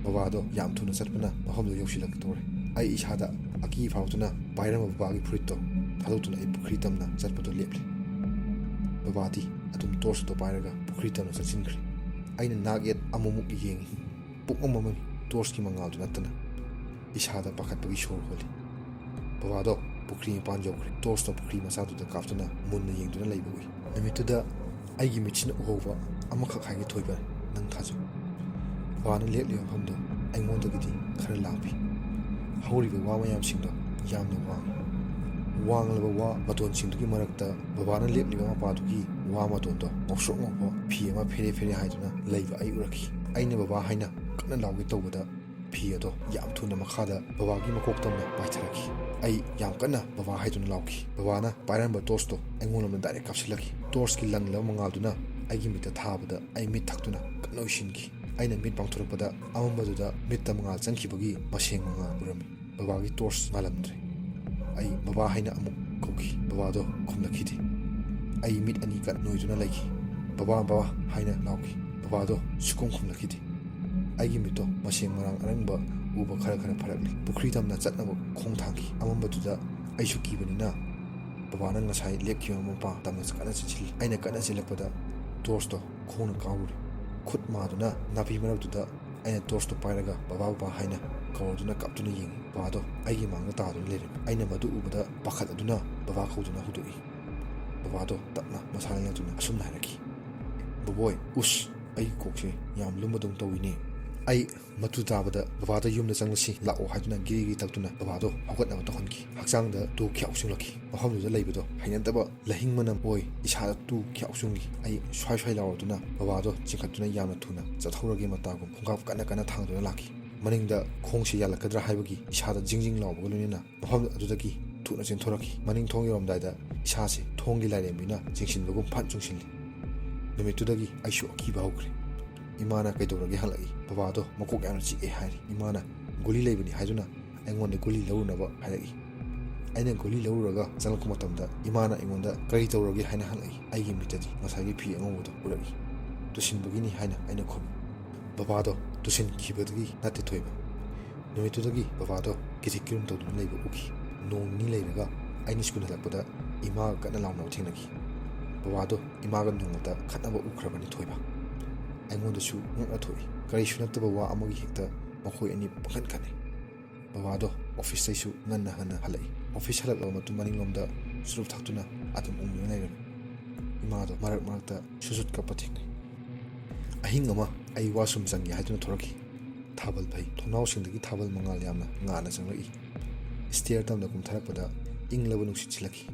ꯕꯕꯥꯗꯣ ꯌꯥꯝ ꯊꯨꯅ ꯆꯠꯄꯅ ꯃꯐꯝꯗꯨ ꯌꯧꯁꯤꯜꯂꯛꯇꯣꯔꯦ꯫ ꯑꯩ ꯏꯁꯥꯗ ꯑꯀꯤ ꯐꯥꯎꯗꯨꯅ ꯄꯥꯏꯔꯝꯕ ꯕꯕꯥꯒꯤ ꯐꯨꯔꯤꯠꯇꯣ ꯊꯥꯗꯣꯛꯇꯨꯅ ꯑꯩ ꯄꯨꯈ꯭ꯔꯤ ꯇꯝꯅ ꯆꯠꯄꯗꯣ ꯂꯦꯞꯂꯦ꯫ ꯕꯕꯥꯗꯤ ꯑꯗꯨꯝ ꯇꯣꯔꯁꯇꯣ ꯄꯥꯏꯔꯒ ꯄꯨꯈ꯭ꯔꯤ ꯇꯝꯅ ꯆꯠꯁꯤꯟꯈ꯭ꯔꯦ꯫ ꯑꯩꯅ ꯅꯥꯛ ꯌꯦꯠ ꯑꯃꯨꯛꯃꯨꯛ ꯌꯦꯡꯉꯤ꯫ ꯄꯨꯡꯃꯝ ꯃꯝꯃꯤ꯫ ꯇꯣꯔꯁꯀꯤ ꯃꯉꯥꯜꯗꯨ ꯅꯠꯇꯅ꯫ ꯏꯁꯥꯗ ꯄꯥꯈꯠꯄꯒꯤ ꯁꯣꯔ ꯍꯣꯜꯂꯤ꯫ ꯕꯕꯥꯗꯣ ꯄꯨꯈ꯭ꯔꯤ ꯃꯄꯥꯟ ꯌꯧꯈ꯭ꯔꯦ꯫ ꯇꯣꯔꯁꯇꯣ ꯄꯨꯈ꯭ꯔꯤ ꯃꯆꯥꯗꯨꯗ ꯀꯥꯞꯇꯨꯅ ꯃꯨꯟꯅ ꯌꯦꯡꯗꯨꯅ ꯂꯩꯕ ꯎꯏ꯫ ꯅꯨꯃꯤꯠꯇꯨꯗ ꯑꯩꯒꯤ ꯃꯤꯠꯁꯤꯅ ꯎꯍꯧꯕ ꯑꯃꯈꯛ ꯍꯥꯏꯒꯦ ꯊꯣꯏꯕ, ꯅꯪ ꯊꯥꯖꯧ꯫ ꯕꯕꯥꯅ ꯂꯦꯞꯂꯤꯕ ꯃꯐꯝꯗꯣ ꯑꯩꯉꯣꯟꯗꯒꯤꯗꯤ ꯈꯔ ꯂꯥꯞꯄꯤ꯫ ꯍꯧꯔꯤꯕ ꯋꯥ ꯃꯌꯥꯝꯁꯤꯡꯗꯣ ꯌꯥꯝꯅ ꯋꯥꯡꯏ꯫ ꯋꯥꯡꯂꯕ ꯋꯥ ꯃꯇꯣꯟꯁꯤꯡꯗꯨꯒꯤ ꯃꯔꯛꯇ ꯕꯕꯥꯅ ꯂꯦꯞꯂꯤꯕ ꯃꯄꯥꯗꯨꯒꯤ ꯋꯥ ꯃꯇꯣꯟꯗꯣ ꯉꯧꯁ꯭ꯔꯣꯛ ꯉꯧꯕ ꯐꯤ ꯑꯃ ꯐꯦꯔꯦ ꯐꯦꯔꯦ ꯍꯥꯏꯗꯨꯅ ꯂꯩꯕ ꯑꯩ ꯎꯔꯛꯈꯤ꯫ ꯑꯩꯅ ꯕꯕꯥ ꯍꯥꯏꯅ ꯀꯟꯅ ꯂꯥꯎꯒꯦ ꯇꯧꯕꯗ ꯐꯤ ꯑꯗꯣ ꯌꯥꯝ ꯊꯨꯅ ꯃꯈꯥꯗ ꯕꯕꯥꯒꯤ ꯃꯀꯣꯛ ꯇꯝꯅ ꯄꯥꯏꯊꯔꯛꯈꯤ꯫ ꯑꯩ ꯌꯥꯝ ꯀꯟꯅ ꯕꯕꯥ ꯍꯥꯏꯗꯨꯅ ꯂꯥꯎꯈꯤ꯫ ꯕꯕꯥꯅ ꯄꯥꯏꯔꯝꯕ ꯇꯣꯔꯁꯇꯣ ꯑꯩꯉꯣꯟꯗ ꯗꯥꯏꯔꯦꯛ ꯀꯥꯞꯁꯤꯜꯂꯛꯈꯤ꯫ ꯇꯣꯔꯁꯀꯤ ꯂꯪꯂꯕ ꯃꯉꯥꯜꯗꯨꯅ ꯑꯩꯒꯤ ꯃꯤꯠꯇ ꯊꯥꯕꯗ ꯑꯩ ꯃꯤꯠ ꯊꯛꯇꯨꯅ ꯀꯟꯅ ꯎꯏꯁꯤꯟꯈꯤ꯫ ꯑꯩꯅ ꯃꯤꯠ ꯄꯥꯡꯊꯣꯔꯛꯄꯗ ꯑꯃꯝꯕꯗꯨꯗ ꯃꯤꯠꯇ ꯃꯉꯥꯜ ꯆꯪꯈꯤꯕꯒꯤ ꯃꯁꯦꯡ ꯃꯉꯥꯜ ꯎꯔꯝꯃꯤ꯫ ꯕꯕꯥꯒꯤ ꯇꯣꯔꯁ ꯉꯥꯜꯂꯝꯗ꯭ꯔꯦ꯫ ꯑꯩ ꯕꯕꯥ ꯍꯥꯏꯅ ꯑꯃꯨꯛ ꯀꯧꯈꯤ꯫ ꯕꯕꯥꯗꯣ ꯈꯨꯝꯂꯛꯈꯤꯗꯦ꯫ ꯑꯩ ꯃꯤꯠ ꯑꯅꯤ ꯀꯟ ꯅꯣꯏꯗꯨꯅ ꯂꯩꯈꯤ꯫ "ꯕꯕꯥ, ꯕꯕꯥ" ꯍꯥꯏꯅ ꯂꯥꯎꯈꯤ꯫ ꯕꯕꯥꯗꯣ ꯁꯨꯛꯈꯨꯝ ꯈꯨꯝꯂꯛꯈꯤꯗꯦ꯫ ꯑꯩꯒꯤ ꯃꯤꯠꯇꯣ ꯃꯁꯦꯡ ꯃꯔꯥꯡ ꯑꯔꯪꯕ ꯎꯕ ꯈꯔ ꯈꯔ ꯐꯔꯛꯂꯦ꯫ ꯄꯨꯈ꯭ꯔꯤ ꯇꯝꯅ ꯆꯠꯅꯕ ꯈꯣꯡ ꯊꯥꯡꯈꯤ꯫ ꯑꯃꯝꯕꯗꯨꯗ ꯑꯩꯁꯨ ꯀꯤꯕꯅꯤꯅ ꯕꯕꯥꯅ ꯉꯁꯥꯏ ꯂꯦꯞꯈꯤꯕ ꯃꯄꯥ ꯇꯝꯅ ꯀꯟꯅ ꯆꯦꯟꯁꯤꯜꯂꯤ꯫ ꯑꯩꯅ ꯀꯟꯅ ꯆꯦꯜꯂꯛꯄꯗ ꯇꯣꯔꯁꯇꯣ ꯈꯣꯡꯅ ꯀꯥꯎꯔꯨꯔꯦ꯫ ꯈꯨꯠ ꯃꯥꯗꯨꯅ ꯅꯥꯄꯤ ꯃꯔꯛꯇꯨꯗ ꯑꯩꯅ ꯇꯣꯔꯁꯇꯣ ꯄꯥꯏꯔꯒ "ꯕꯕꯥ, ꯕꯕꯥ" ꯍꯥꯏꯅ ꯀꯧꯔꯗꯨꯅ ꯀꯞꯇꯨꯅ ꯌꯦꯡꯉꯤ꯫ ꯕꯕꯥꯗꯣ ꯑꯩꯒꯤ ꯃꯥꯡꯗ ꯇꯥꯗꯨꯅ ꯂꯩꯔꯝꯃꯤ꯫ ꯑꯩꯅ ꯃꯗꯨ ꯎꯕꯗ ꯄꯥꯈꯠꯂꯗꯨꯅ ꯕꯕꯥ ꯀꯧꯗꯨꯅ ꯍꯧꯗꯣꯛꯏ꯫ ꯕꯕꯥꯗꯣ ꯇꯞꯅ ꯃꯁꯥ ꯂꯦꯡꯂꯛꯇꯨꯅ ꯑꯁꯨꯝꯅ ꯍꯥꯏꯔꯛꯈꯤ, "ꯕꯣꯕꯣꯏ, ꯎꯁ, ꯑꯩꯒꯤ ꯀꯣꯛꯁꯦ ꯌꯥꯝ ꯂꯨꯝꯕꯗꯧꯅ ꯇꯧꯏꯅꯦ꯫" ꯑꯩ ꯃꯇꯨ ꯇꯥꯕꯗ ꯕꯕꯥꯗ ꯌꯨꯝꯗ ꯆꯪꯂꯁꯤ ꯂꯥꯛꯑꯣ ꯍꯥꯏꯗꯨꯅ ꯒꯤꯔꯤ ꯒꯤꯔꯤ ꯇꯛꯇꯨꯅ ꯕꯕꯥꯗꯣ ꯍꯧꯒꯠꯅꯕ ꯇꯧꯍꯟꯈꯤ꯫ ꯍꯛꯆꯥꯡꯗ ꯇꯨ ꯈ꯭ꯌꯥꯎ ꯆꯨꯡꯂꯛꯈꯤ꯫ ꯃꯐꯝꯗꯨꯗ ꯂꯩꯕꯗꯣ ꯍꯩꯅꯗꯕ ꯂꯍꯤꯡ ꯃꯅꯝ ꯑꯣꯏ ꯏꯁꯥꯗ ꯇꯨ ꯈ꯭ꯌꯥꯎ ꯆꯨꯡꯈꯤ꯫ ꯑꯩ ꯁ꯭ꯋꯥꯏ ꯁ꯭ꯋꯥꯏ ꯂꯥꯎꯔꯗꯨꯅ ꯕꯕꯥꯗꯣ ꯆꯤꯡꯈꯠꯇꯨꯅ ꯌꯥꯝꯅ ꯊꯨꯅ ꯆꯠꯍꯧꯔꯒꯦ ꯃꯇꯥꯒꯨꯝ ꯈꯣꯡꯀꯥꯞ ꯀꯟꯅ ꯀꯟꯅ ꯊꯥꯡꯗꯨꯅ ꯂꯥꯛꯈꯤ꯫ ꯃꯅꯤꯡꯗ ꯈꯣꯡꯁꯤ ꯌꯥꯜꯂꯛꯀꯗ꯭ꯔꯥ ꯍꯥꯏꯕꯒꯤ ꯏꯁꯥꯗ ꯖꯤꯡ ꯖꯤꯡ ꯂꯥꯎꯕꯒ ꯂꯣꯏꯅꯅ ꯃꯐꯝ ꯑꯗꯨꯗꯒꯤ ꯊꯨꯅ ꯆꯦꯟꯊꯣꯔꯛꯈꯤ꯫ ꯃꯅꯤꯡ ꯊꯣꯡ ꯌꯧꯔꯝꯗꯥꯏꯗ ꯏꯁꯥꯁꯦ ꯊꯣꯡꯒꯤ ꯂꯥꯏꯔꯦꯝꯕꯤꯅ ꯆꯤꯡꯁꯤꯟꯕꯒꯨꯝ ꯐꯠ ꯆꯨꯡꯁꯤꯜꯂꯤ꯫ ꯅꯨꯃꯤꯠꯇꯨꯗꯒꯤ ꯑꯩꯁꯨ ꯑꯀꯤꯕ ꯍꯧꯈ꯭ꯔꯦ꯫ ꯏꯃꯥꯅ ꯀꯩꯗꯧꯔꯒꯦ ꯍꯪꯂꯛꯏ꯫ ꯕꯕꯥꯗꯣ ꯃꯀꯣꯛ ꯌꯥꯝꯅ ꯆꯤꯛꯑꯦ ꯍꯥꯏꯔꯤ꯫ ꯏꯃꯥꯅ ꯒꯨꯂꯤ ꯂꯩꯕꯅꯤ ꯍꯥꯏꯗꯨꯅ ꯑꯩꯉꯣꯟꯗ ꯒꯨꯂꯤ ꯂꯧꯔꯨꯅꯕ ꯍꯥꯏꯔꯛꯏ꯫ ꯑꯩꯅ ꯒꯨꯂꯤ ꯂꯧꯔꯨꯔꯒ ꯆꯪꯂꯛꯄ ꯃꯇꯝꯗ ꯏꯃꯥꯅ ꯑꯩꯉꯣꯟꯗ ꯀꯔꯤ ꯇꯧꯔꯒꯦ ꯍꯥꯏꯅ ꯍꯪꯂꯛꯏ꯫ ꯑꯩꯒꯤ ꯃꯤꯠꯇꯗꯤ ꯉꯁꯥꯏꯒꯤ ꯐꯤ ꯑꯉꯧꯕꯗꯣ ꯎꯔꯛꯏ꯫ "ꯇꯨꯁꯤꯟꯕꯒꯤꯅꯤ" ꯍꯥꯏꯅ ꯑꯩꯅ ꯈꯨꯝꯃꯤ꯫ ꯕꯕꯥꯗꯣ ꯇꯨꯁꯤꯟꯈꯤꯕꯗꯒꯤ ꯅꯠꯇꯦ ꯊꯣꯏꯕ꯫ ꯅꯨꯃꯤꯠꯇꯨꯗꯒꯤ ꯕꯕꯥꯗꯣ ꯀꯤꯊꯤꯛ ꯀꯤꯔꯨꯝ ꯇꯧꯗꯨꯅ ꯂꯩꯕ ꯎꯈꯤ꯫ ꯅꯣꯡ ꯅꯤꯅꯤ ꯂꯩꯔꯒ ꯑꯩꯅ ꯁ꯭ꯀꯨꯜ ꯍꯜꯂꯛꯄꯗ ꯏꯃꯥꯒ ꯀꯟꯅ ꯂꯥꯎꯅꯕ ꯊꯦꯡꯅꯈꯤ꯫ ꯕꯕꯥꯗꯣ ꯏꯃꯥꯒ ꯅꯣꯡꯃꯇ ꯈꯠꯅꯕ ꯎꯈ꯭ꯔꯕꯅꯤ ꯊꯣꯏꯕ꯫ ꯑꯩꯉꯣꯟꯗꯁꯨ ꯉꯛꯅ ꯊꯣꯛꯏ꯫ ꯀꯔꯤꯁꯨ ꯅꯠꯇꯕ ꯋꯥ ꯑꯃꯒꯤ ꯍꯦꯛꯇ ꯃꯈꯣꯏ ꯑꯅꯤ ꯄꯪꯈꯠ ꯈꯠꯅꯩ꯫ ꯕꯕꯥꯗꯣ ꯑꯣꯐꯤꯁꯇꯩꯁꯨ ꯉꯟꯅ ꯍꯟꯅ ꯍꯜꯂꯛꯏ꯫ ꯑꯣꯐꯤꯁ ꯍꯜꯂꯛꯂꯕ ꯃꯇꯨꯡ ꯃꯅꯤꯡꯂꯣꯝꯗ ꯆꯨꯔꯨꯞ ꯊꯛꯇꯨꯅ ꯑꯗꯨꯝ ꯎꯪꯗꯨꯅ ꯂꯩꯔꯝꯃꯤ꯫ ꯏꯃꯥꯗꯣ ꯃꯔꯛ ꯃꯔꯛꯇ ꯁꯨꯖꯨꯠ ꯀꯞꯄ ꯊꯦꯡꯅꯩ꯫ ꯑꯍꯤꯡ ꯑꯃ ꯑꯩ ꯋꯥꯁꯔꯨꯝ ꯆꯪꯒꯦ ꯍꯥꯏꯗꯨꯅ ꯊꯣꯔꯛꯈꯤ꯫ ꯊꯥꯕꯜ ꯐꯩ꯫ ꯊꯣꯡꯅꯥꯎꯁꯤꯡꯗꯒꯤ ꯊꯥꯕꯜ ꯃꯉꯥꯜ ꯌꯥꯝꯅ ꯉꯥꯟꯅ ꯆꯪꯂꯛꯏ꯫ ꯁ꯭ꯇꯦꯌꯔ ꯇꯝꯅ ꯀꯨꯝꯊꯔꯛꯄꯗ ꯏꯪꯂꯕ ꯅꯨꯡꯁꯤꯠ ꯁꯤꯠꯂꯛꯈꯤ꯫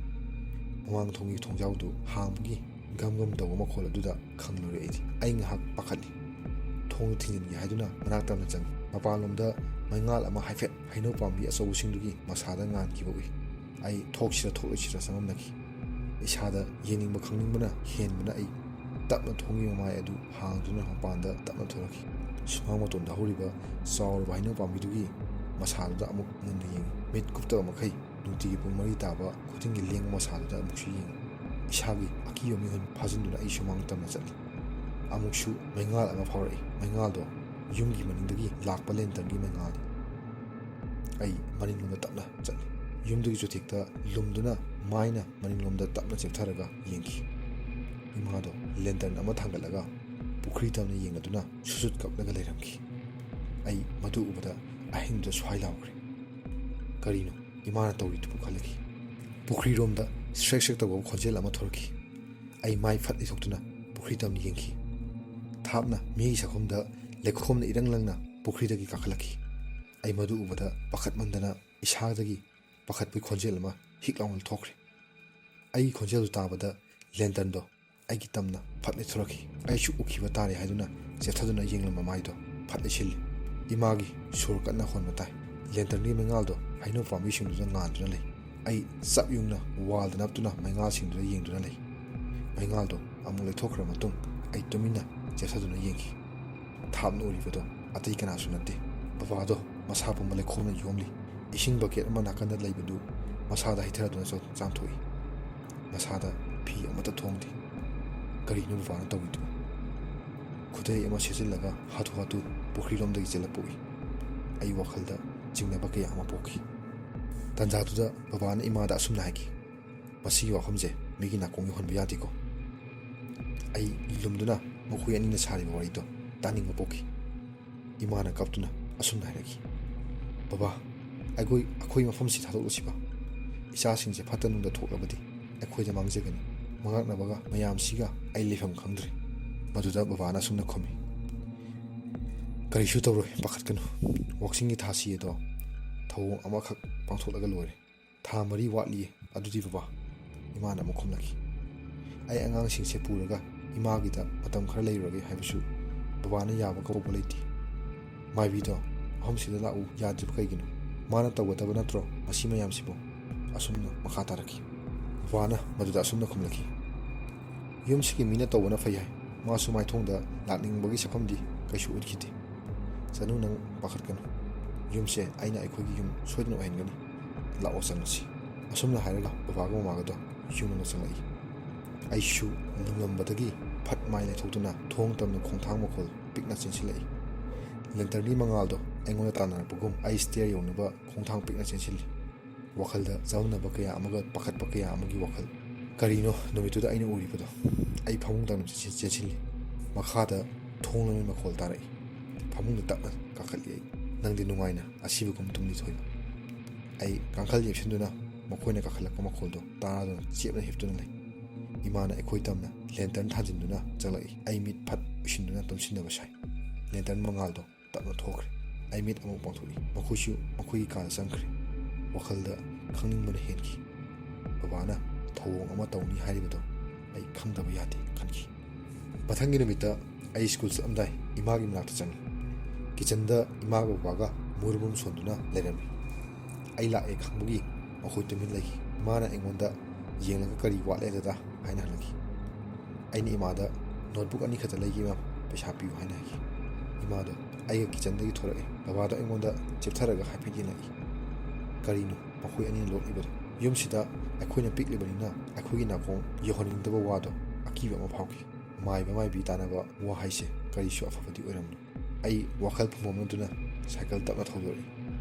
ꯃꯃꯥꯡ ꯊꯣꯡꯒꯤ ꯊꯣꯡꯖꯥꯎꯗꯨ ꯍꯥꯡꯕꯒꯤ ꯒꯝ ꯒꯝ ꯇꯧꯕ ꯃꯈꯣꯜ ꯑꯗꯨꯗ ꯈꯪꯂꯨꯔꯦ ꯑꯩꯗꯤ꯫ ꯑꯩ ꯉꯥꯏꯍꯥꯛ ꯄꯥꯈꯠꯂꯤ꯫ ꯊꯣꯡꯗꯨ ꯊꯤꯡꯖꯤꯟꯒꯦ ꯍꯥꯏꯗꯨꯅ ꯃꯅꯥꯛ ꯇꯝꯅ ꯆꯪꯉꯤ꯫ ꯃꯄꯥꯟꯂꯣꯝꯗ ꯃꯩꯉꯥꯜ ꯑꯃ ꯍꯥꯏꯐꯦꯠ ꯍꯩꯅꯧ ꯄꯥꯝꯕꯤ ꯑꯆꯧꯕꯁꯤꯡꯗꯨꯒꯤ ꯃꯁꯥꯗ ꯉꯥꯟꯈꯤꯕ ꯎꯏ꯫ ꯑꯩ ꯊꯣꯛꯁꯤꯔ ꯊꯣꯛꯂꯣꯏꯁꯤꯔ ꯆꯃꯝꯅꯈꯤ꯫ ꯏꯁꯥꯗ ꯌꯦꯡꯅꯤꯡꯕ ꯈꯪꯅꯤꯡꯕꯅ ꯍꯦꯟꯕꯅ ꯑꯩ ꯇꯞꯅ ꯊꯣꯡꯒꯤ ꯃꯃꯥꯏ ꯑꯗꯨ ꯍꯥꯡꯗꯨꯅ ꯃꯄꯥꯟꯗ ꯇꯞꯅ ꯊꯣꯛꯂꯛꯈꯤ꯫ ꯁꯨꯃꯥꯡ ꯃꯇꯣꯟꯗ ꯍꯧꯔꯤꯕ ꯆꯥꯎꯔꯕ ꯍꯩꯅꯧ ꯄꯥꯝꯕꯤꯗꯨꯒꯤ ꯃꯁꯥꯗꯨꯗ ꯑꯃꯨꯛ ꯃꯨꯟꯅ ꯌꯦꯡꯉꯤ꯫ ꯃꯤꯠ ꯀꯨꯞꯇꯕ ꯃꯈꯩ ꯅꯨꯡꯇꯤꯒꯤ ꯄꯨꯡ ꯃꯔꯤ ꯇꯥꯕ ꯈꯨꯗꯤꯡꯒꯤ ꯂꯦꯡꯕ ꯃꯁꯥꯗꯨꯗ ꯑꯃꯨꯛꯁꯨ ꯌꯦꯡꯉꯤ꯫ ꯏꯁꯥꯒꯤ ꯑꯀꯤꯕ ꯃꯤꯍꯨꯟ ꯐꯥꯖꯤꯟꯗꯨꯅ ꯑꯩ ꯁꯨꯃꯥꯡ ꯇꯝꯅ ꯆꯠꯂꯤ꯫ ꯑꯃꯨꯛꯁꯨ ꯃꯩꯉꯥꯜ ꯑꯃ ꯐꯥꯎꯔꯛꯏ꯫ ꯃꯩꯉꯥꯜꯗꯣ ꯌꯨꯝꯒꯤ ꯃꯅꯤꯡꯗꯒꯤ ꯂꯥꯛꯄ ꯂꯦꯟꯇꯔꯟꯒꯤ ꯃꯩꯉꯥꯜꯅꯤ꯫ ꯑꯩ ꯃꯅꯤꯡꯂꯣꯝꯗ ꯇꯞꯅ ꯆꯠꯂꯤ꯫ ꯌꯨꯝꯗꯨꯒꯤ ꯆꯨꯊꯦꯛꯇ ꯂꯨꯝꯗꯨꯅ ꯃꯥꯏꯅ ꯃꯅꯤꯡꯂꯣꯝꯗ ꯇꯞꯅ ꯆꯦꯞꯊꯔꯒ ꯌꯦꯡꯈꯤ꯫ ꯏꯃꯥꯗꯣ ꯂꯦꯟꯇꯔꯟ ꯑꯃ ꯊꯥꯡꯒꯠꯂꯒ ꯄꯨꯈ꯭ꯔꯤ ꯇꯝꯅ ꯌꯦꯡꯂꯗꯨꯅ ꯁꯨꯖꯨꯠ ꯀꯞꯂꯒ ꯂꯩꯔꯝꯈꯤ꯫ ꯑꯩ ꯃꯗꯨ ꯎꯕꯗ ꯑꯍꯤꯡꯗꯨꯗ ꯁ꯭ꯋꯥꯏ ꯂꯥꯎꯈ꯭ꯔꯦ꯫ ꯀꯔꯤꯅꯣ ꯏꯃꯥꯅ ꯇꯧꯔꯤꯗꯨꯕꯨ ꯈꯜꯂꯛꯈꯤ꯫ ꯄꯨꯈ꯭ꯔꯤꯔꯣꯝꯗ ꯁ꯭ꯔꯦꯛ ꯁ꯭ꯔꯦꯛ ꯇꯧꯕ ꯈꯣꯟꯖꯦꯜ ꯑꯃ ꯊꯣꯔꯛꯈꯤ꯫ ꯑꯩ ꯃꯥꯏ ꯐꯠ ꯂꯩꯊꯣꯛꯇꯨꯅ ꯄꯨꯈ꯭ꯔꯤ ꯇꯝꯅ ꯌꯦꯡꯈꯤ꯫ ꯊꯥꯞꯅ ꯃꯤꯒꯤ ꯁꯛꯐꯝꯗ ꯂꯩꯈꯣꯝꯅ ꯏꯔꯪ ꯂꯪꯅ ꯄꯨꯈ꯭ꯔꯤꯗꯒꯤ ꯀꯥꯈꯠꯂꯛꯈꯤ꯫ ꯑꯩ ꯃꯗꯨ ꯎꯕꯗ ꯄꯥꯈꯠꯃꯟꯗꯅ ꯏꯁꯥꯗꯒꯤ ꯄꯥꯈꯠꯄꯒꯤ ꯈꯣꯟꯖꯦꯜ ꯑꯃ ꯍꯤꯛ ꯂꯥꯎꯅ ꯊꯣꯛꯈ꯭ꯔꯦ꯫ ꯑꯩꯒꯤ ꯈꯣꯟꯖꯦꯜꯗꯨ ꯇꯥꯕꯗ ꯂꯦꯟꯇꯔꯟꯗꯣ ꯑꯩꯒꯤ ꯇꯝꯅ ꯐꯠ ꯂꯩꯊꯣꯔꯛꯈꯤ꯫ ꯑꯩꯁꯨ ꯎꯈꯤꯕ ꯇꯥꯔꯦ ꯍꯥꯏꯗꯨꯅ ꯆꯦꯞꯊꯗꯨꯅ ꯌꯦꯡꯂꯝꯕ ꯃꯥꯏꯗꯣ ꯐꯠ ꯂꯩꯁꯤꯜꯂꯤ꯫ ꯏꯃꯥꯒꯤ ꯁꯣꯔ ꯀꯟꯅ ꯍꯣꯟꯕ ꯇꯥꯏ꯫ ꯂꯦꯟꯇꯔꯟꯒꯤ ꯃꯩꯉꯥꯜꯗꯣ ꯍꯩꯅꯧ ꯄꯥꯝꯕꯤꯁꯤꯡꯗꯨꯗ ꯉꯥꯟꯗꯨꯅ ꯂꯩ꯫ ꯑꯩ ꯆꯞ ꯌꯨꯡꯅ ꯋꯥꯜꯗ ꯅꯞꯇꯨꯅ ꯃꯩꯉꯥꯜꯁꯤꯡꯗꯨꯗ ꯌꯦꯡꯗꯨꯅ ꯂꯩ꯫ ꯃꯩꯉꯥꯜꯗꯣ ꯑꯃꯨꯛ ꯂꯩꯊꯣꯛꯈ꯭ꯔ ꯃꯇꯨꯡ ꯑꯩ ꯇꯨꯃꯤꯟꯅ ꯆꯦꯞꯊꯗꯨꯅ ꯌꯦꯡꯈꯤ꯫ ꯊꯥꯞꯅ ꯎꯔꯤꯕꯗꯣ ꯑꯇꯩ ꯀꯅꯥꯁꯨ ꯅꯠꯇꯦ, ꯕꯕꯥꯗꯣ ꯃꯁꯥ ꯄꯨꯝꯕ ꯂꯩꯈꯣꯝꯅ ꯌꯣꯝꯂꯤ꯫ ꯏꯁꯤꯡ ꯕꯀꯦꯠ ꯑꯃ ꯅꯥꯀꯟꯗ ꯂꯩꯕꯗꯨ ꯃꯁꯥꯗ ꯍꯩꯊꯔꯗꯨꯅ ꯆꯥꯝ-, ꯆꯥꯝꯊꯣꯛꯏ꯫ ꯃꯁꯥꯗ ꯐꯤ ꯑꯃꯠꯇ ꯊꯣꯡꯗꯦ꯫ ꯀꯔꯤꯅꯣ ꯕꯕꯥꯅ ꯇꯧꯔꯤꯗꯨꯕꯨ? ꯈꯨꯗꯩ ꯑꯃ ꯁꯦꯠꯆꯤꯜꯂꯒ ꯍꯥꯊꯨ ꯍꯥꯊꯨ ꯄꯨꯈ꯭ꯔꯤꯔꯣꯝꯗꯒꯤ ꯆꯦꯜꯂꯛꯄ ꯎꯏ꯫ ꯑꯩ ꯋꯥꯈꯜꯗ ꯆꯤꯡꯅꯕ ꯀꯌꯥ ꯑꯃ ꯄꯣꯛꯈꯤ꯫ ꯇꯥꯟꯖꯥꯗꯨꯗ ꯕꯕꯥꯅ ꯏꯃꯥꯗ ꯑꯁꯨꯝꯅ ꯍꯥꯏꯈꯤ, "ꯃꯁꯤꯒꯤ ꯋꯥꯐꯝꯁꯦ ꯃꯤꯒꯤ ꯅꯥꯀꯣꯡ ꯌꯧꯍꯟꯕ ꯌꯥꯗꯦꯀꯣ"꯫ ꯑꯩ ꯂꯨꯝꯗꯨꯅ ꯃꯈꯣꯏ ꯑꯅꯤꯅ ꯁꯥꯔꯤꯕ ꯋꯥꯔꯤꯗꯣ ꯇꯥꯅꯤꯡꯕ ꯄꯣꯛꯈꯤ꯫ ꯏꯃꯥꯅ ꯀꯞꯇꯨꯅ ꯑꯁꯨꯝꯅ ꯍꯥꯏꯔꯛꯈꯤ, "ꯕꯕꯥ, ꯑꯩꯈꯣꯏ, ꯑꯩꯈꯣꯏ ꯃꯐꯝꯁꯤ ꯊꯥꯗꯣꯛꯂꯁꯤꯕ? ꯏꯆꯥꯁꯤꯡꯁꯦ ꯐꯠꯇ ꯅꯨꯡꯗ ꯊꯣꯛꯂꯕꯗꯤ ꯑꯩꯈꯣꯏꯗ ꯃꯥꯡꯖꯒꯅꯤ꯫ ꯃꯉꯥꯛꯅꯕꯒ ꯃꯌꯥꯝꯁꯤꯒ ꯑꯩ ꯂꯩꯐꯝ ꯈꯪꯗ꯭ꯔꯦ"꯫ ꯃꯗꯨꯗ ꯕꯕꯥꯅ ꯑꯁꯨꯝꯅ ꯈꯨꯝꯃꯤ, "ꯀꯔꯤꯁꯨ ꯇꯧꯔꯣꯏ, ꯄꯥꯈꯠꯀꯅꯨ꯫ ꯋꯥꯛꯆꯤꯡꯒꯤ ꯊꯥꯁꯤ ꯑꯗꯣ ꯊꯧꯑꯣꯡ ꯑꯃꯈꯛ ꯄꯥꯡꯊꯣꯛꯂꯒ ꯂꯣꯏꯔꯦ꯫ ꯊꯥ ꯃꯔꯤ ꯋꯥꯠꯂꯤꯌꯦ ꯑꯗꯨꯗꯤ ꯕꯕꯥ", ꯏꯃꯥꯅ ꯑꯃꯨꯛ ꯈꯨꯝꯂꯛꯈꯤ꯫ ꯑꯩ ꯑꯉꯥꯡꯁꯤꯡꯁꯦ ꯄꯨꯔꯒ ꯏꯃꯥꯒꯤꯗ ꯃꯇꯝ ꯈꯔ ꯂꯩꯔꯨꯔꯒꯦ ꯍꯥꯏꯕꯁꯨ ꯕꯕꯥꯅ ꯌꯥꯕ ꯀꯧꯕ ꯂꯩꯇꯦ꯫ "ꯃꯥꯏꯕꯤꯗꯣ, ꯃꯐꯝꯁꯤꯗ ꯂꯥꯛꯎ ꯌꯥꯗ꯭ꯔꯤꯕ ꯀꯩꯒꯤꯅꯣ? ꯃꯥꯅ ꯇꯧꯒꯗꯕ ꯅꯠꯇ꯭ꯔꯣ ꯃꯁꯤ ꯃꯌꯥꯝꯁꯤꯕꯨ?" ꯑꯁꯨꯝꯅ ꯃꯈꯥ ꯇꯥꯔꯛꯈꯤ꯫ ꯕꯕꯥꯅ ꯃꯗꯨꯗ ꯑꯁꯨꯝꯅ ꯈꯨꯝꯂꯛꯈꯤ, "ꯌꯨꯝꯁꯤꯒꯤ ꯃꯤꯅ ꯇꯧꯕꯅ ꯐꯩ ꯍꯥꯏ꯫ ꯃꯥꯁꯨ ꯃꯥꯏꯊꯣꯡꯗ ꯂꯥꯛꯅꯤꯡꯕꯒꯤ ꯁꯛꯐꯝꯗꯤ ꯀꯩꯁꯨ ꯎꯠꯈꯤꯗꯦ꯫ ꯆꯅꯨ, ꯅꯪ ꯄꯥꯈꯠꯀꯅꯨ꯫ ꯌꯨꯝꯁꯦ ꯑꯩꯅ ꯑꯩꯈꯣꯏꯒꯤ ꯌꯨꯝ ꯁꯣꯏꯗꯅ ꯑꯣꯏꯍꯟꯒꯅꯤ꯫ ꯂꯥꯛꯑꯣ, ꯆꯪꯉꯁꯤ"꯫ ꯑꯁꯨꯝꯅ ꯍꯥꯏꯔꯒ ꯕꯕꯥꯒ ꯃꯃꯥꯒꯗꯣ ꯌꯨꯝ ꯃꯅꯨꯡꯗ ꯆꯪꯂꯛꯏ꯫ ꯑꯩꯁꯨ ꯂꯨꯝꯂꯝꯕꯗꯒꯤ ꯐꯠ ꯃꯥꯏ ꯂꯩꯊꯣꯛꯇꯨꯅ ꯊꯣꯡ ꯇꯝꯅ ꯈꯣꯡꯊꯥꯡ ꯃꯈꯣꯜ ꯄꯤꯛꯅ ꯆꯦꯟꯁꯤꯜꯂꯛꯏ꯫ ꯂꯦꯟꯇꯔꯒꯤ ꯃꯉꯥꯜꯗꯣ ꯑꯩꯉꯣꯟꯗ ꯇꯥꯟꯅꯔꯛꯄꯒꯨꯝ ꯑꯩ ꯁ꯭ꯇꯦꯌꯔ ꯌꯧꯅꯕ ꯈꯣꯡꯊꯥꯡ ꯄꯤꯛꯅ ꯆꯦꯟꯁꯤꯜꯂꯤ꯫ ꯋꯥꯈꯜꯗ ꯆꯃꯝꯅꯕ ꯀꯌꯥ ꯑꯃꯒ ꯄꯥꯈꯠꯄ ꯀꯌꯥ ꯑꯃꯒꯤ ꯋꯥꯈꯜ꯫ ꯀꯔꯤꯅꯣ ꯅꯨꯃꯤꯠꯇꯨꯗ ꯑꯩꯅ ꯎꯔꯤꯕꯗꯣ? ꯑꯩ ꯐꯃꯨꯡ ꯇꯝꯅ ꯆꯦꯟꯁꯤꯜ-, ꯆꯦꯟꯁꯤꯜꯂꯤ꯫ ꯃꯈꯥꯗ ꯊꯣꯡ ꯂꯣꯟꯕꯒꯤ ꯃꯈꯣꯜ ꯇꯥꯔꯛꯏ꯫ ꯐꯃꯨꯡꯗ ꯇꯞꯅ ꯀꯥꯈꯠꯂꯤ ꯑꯩ꯫ "ꯅꯪꯗꯤ ꯅꯨꯡꯉꯥꯏꯅ ꯑꯁꯤꯕꯒꯨꯝ ꯇꯨꯝꯂꯤ ꯊꯣꯏꯕ"꯫ ꯑꯩ ꯀꯥꯡꯈꯜ ꯌꯦꯞꯁꯤꯟꯗꯨꯅ ꯃꯈꯣꯏꯅ ꯀꯥꯈꯠꯂꯛꯄ ꯃꯈꯣꯜꯗꯣ ꯇꯥꯗꯨꯅ ꯆꯦꯞꯅ ꯍꯤꯞꯇꯨꯅ ꯂꯩ꯫ ꯏꯃꯥꯅ ꯑꯩꯈꯣꯏ ꯇꯝꯅ ꯂꯦꯟꯇꯔꯟ ꯊꯥꯟꯖꯤꯟꯗꯨꯅ ꯆꯪꯂꯛꯏ꯫ ꯑꯩ ꯃꯤꯠ ꯐꯠ ꯎꯏꯁꯤꯟꯗꯨꯅ ꯇꯨꯝꯁꯤꯟꯅꯕ ꯁꯥꯏ꯫ ꯂꯦꯟꯇꯔꯟ ꯃꯉꯥꯜꯗꯣ ꯇꯞꯅ ꯊꯣꯛꯈ꯭ꯔꯦ꯫ ꯑꯩ ꯃꯤꯠ ꯑꯃꯨꯛ ꯄꯥꯡꯊꯣꯛꯏ꯫ ꯃꯈꯣꯏꯁꯨ ꯃꯈꯣꯏꯒꯤ ꯀꯥꯗ ꯆꯪꯈ꯭ꯔꯦ꯫ ꯋꯥꯈꯜꯗ ꯈꯪꯅꯤꯡꯕꯅ ꯍꯦꯟꯈꯤ꯫ ꯕꯕꯥꯅ ꯊꯧꯑꯣꯡ ꯑꯃ ꯇꯧꯅꯤ ꯍꯥꯏꯔꯤꯕꯗꯣ ꯑꯩ ꯈꯪꯗꯕ ꯌꯥꯗꯦ ꯈꯟꯈꯤ꯫ ꯃꯊꯪꯒꯤ ꯅꯨꯃꯤꯠꯇ ꯑꯩ ꯁ꯭ꯀꯨꯜ ꯆꯠꯂꯝꯗꯥꯏ ꯏꯃꯥꯒꯤ ꯃꯅꯥꯛꯇ ꯆꯪꯉꯤ꯫ ꯀꯤꯆꯟꯗ ꯏꯃꯥꯒ ꯕꯕꯥꯒ ꯃꯨꯔꯨꯝ ꯃꯨꯔꯨꯝ ꯁꯣꯟꯗꯨꯅ ꯂꯩꯔꯝꯃꯤ꯫ ꯑꯩ ꯂꯥꯛꯑꯦ ꯈꯪꯕꯒꯤ ꯃꯈꯣꯏ ꯇꯨꯃꯤꯟ ꯂꯩꯈꯤ꯫ ꯏꯃꯥꯅ ꯑꯩꯉꯣꯟꯗ ꯌꯦꯡꯂꯒ "ꯀꯔꯤ ꯋꯥꯠꯂꯦ ꯗꯗꯥ?" ꯍꯥꯏꯅ ꯍꯪꯂꯛꯈꯤ꯫ ꯑꯩꯅ ꯏꯃꯥꯗ "ꯅꯣꯠꯕꯨꯛ ꯑꯅꯤ ꯈꯛꯇ ꯂꯩꯒꯦ ꯃꯦꯝ, ꯄꯩꯁꯥ ꯄꯤꯌꯨ" ꯍꯥꯏꯅ ꯍꯥꯏꯈꯤ꯫ ꯏꯃꯥꯗꯣ ꯑꯩꯒ ꯀꯤꯆꯟꯗꯒꯤ ꯊꯣꯔꯛꯑꯦ꯫ ꯕꯕꯥꯗꯣ ꯑꯩꯉꯣꯟꯗ ꯆꯦꯞꯊꯔꯒ ꯍꯥꯏꯐꯦꯠ ꯌꯦꯡꯂꯛꯏ꯫ ꯀꯔꯤꯅꯣ ꯃꯈꯣꯏ ꯑꯅꯤꯅ ꯂꯣꯠꯂꯤꯕꯗꯣ? ꯌꯨꯝꯁꯤꯗ ꯑꯩꯈꯣꯏꯅ ꯄꯤꯛꯂꯤꯕꯅꯤꯅ ꯑꯩꯈꯣꯏꯒꯤ ꯅꯥꯀꯣꯡ ꯌꯧꯍꯟꯅꯤꯡꯗꯕ ꯋꯥꯗꯣ ꯑꯀꯤꯕ ꯑꯃ ꯐꯥꯎꯈꯤ꯫ ꯃꯥꯏꯕ ꯃꯥꯏꯕꯤ ꯇꯥꯟꯅꯕ ꯋꯥ ꯍꯥꯏꯁꯦ ꯀꯔꯤꯁꯨ ꯑꯐꯕꯗꯤ ꯑꯣꯏꯔꯝꯂꯣꯏ꯫ ꯑꯩ ꯋꯥꯈꯜ ꯐꯨꯝꯐꯝꯅꯗꯨꯅ ꯁꯥꯏꯀꯜ ꯇꯞꯅ ꯊꯧꯗꯣꯔꯛꯏ꯫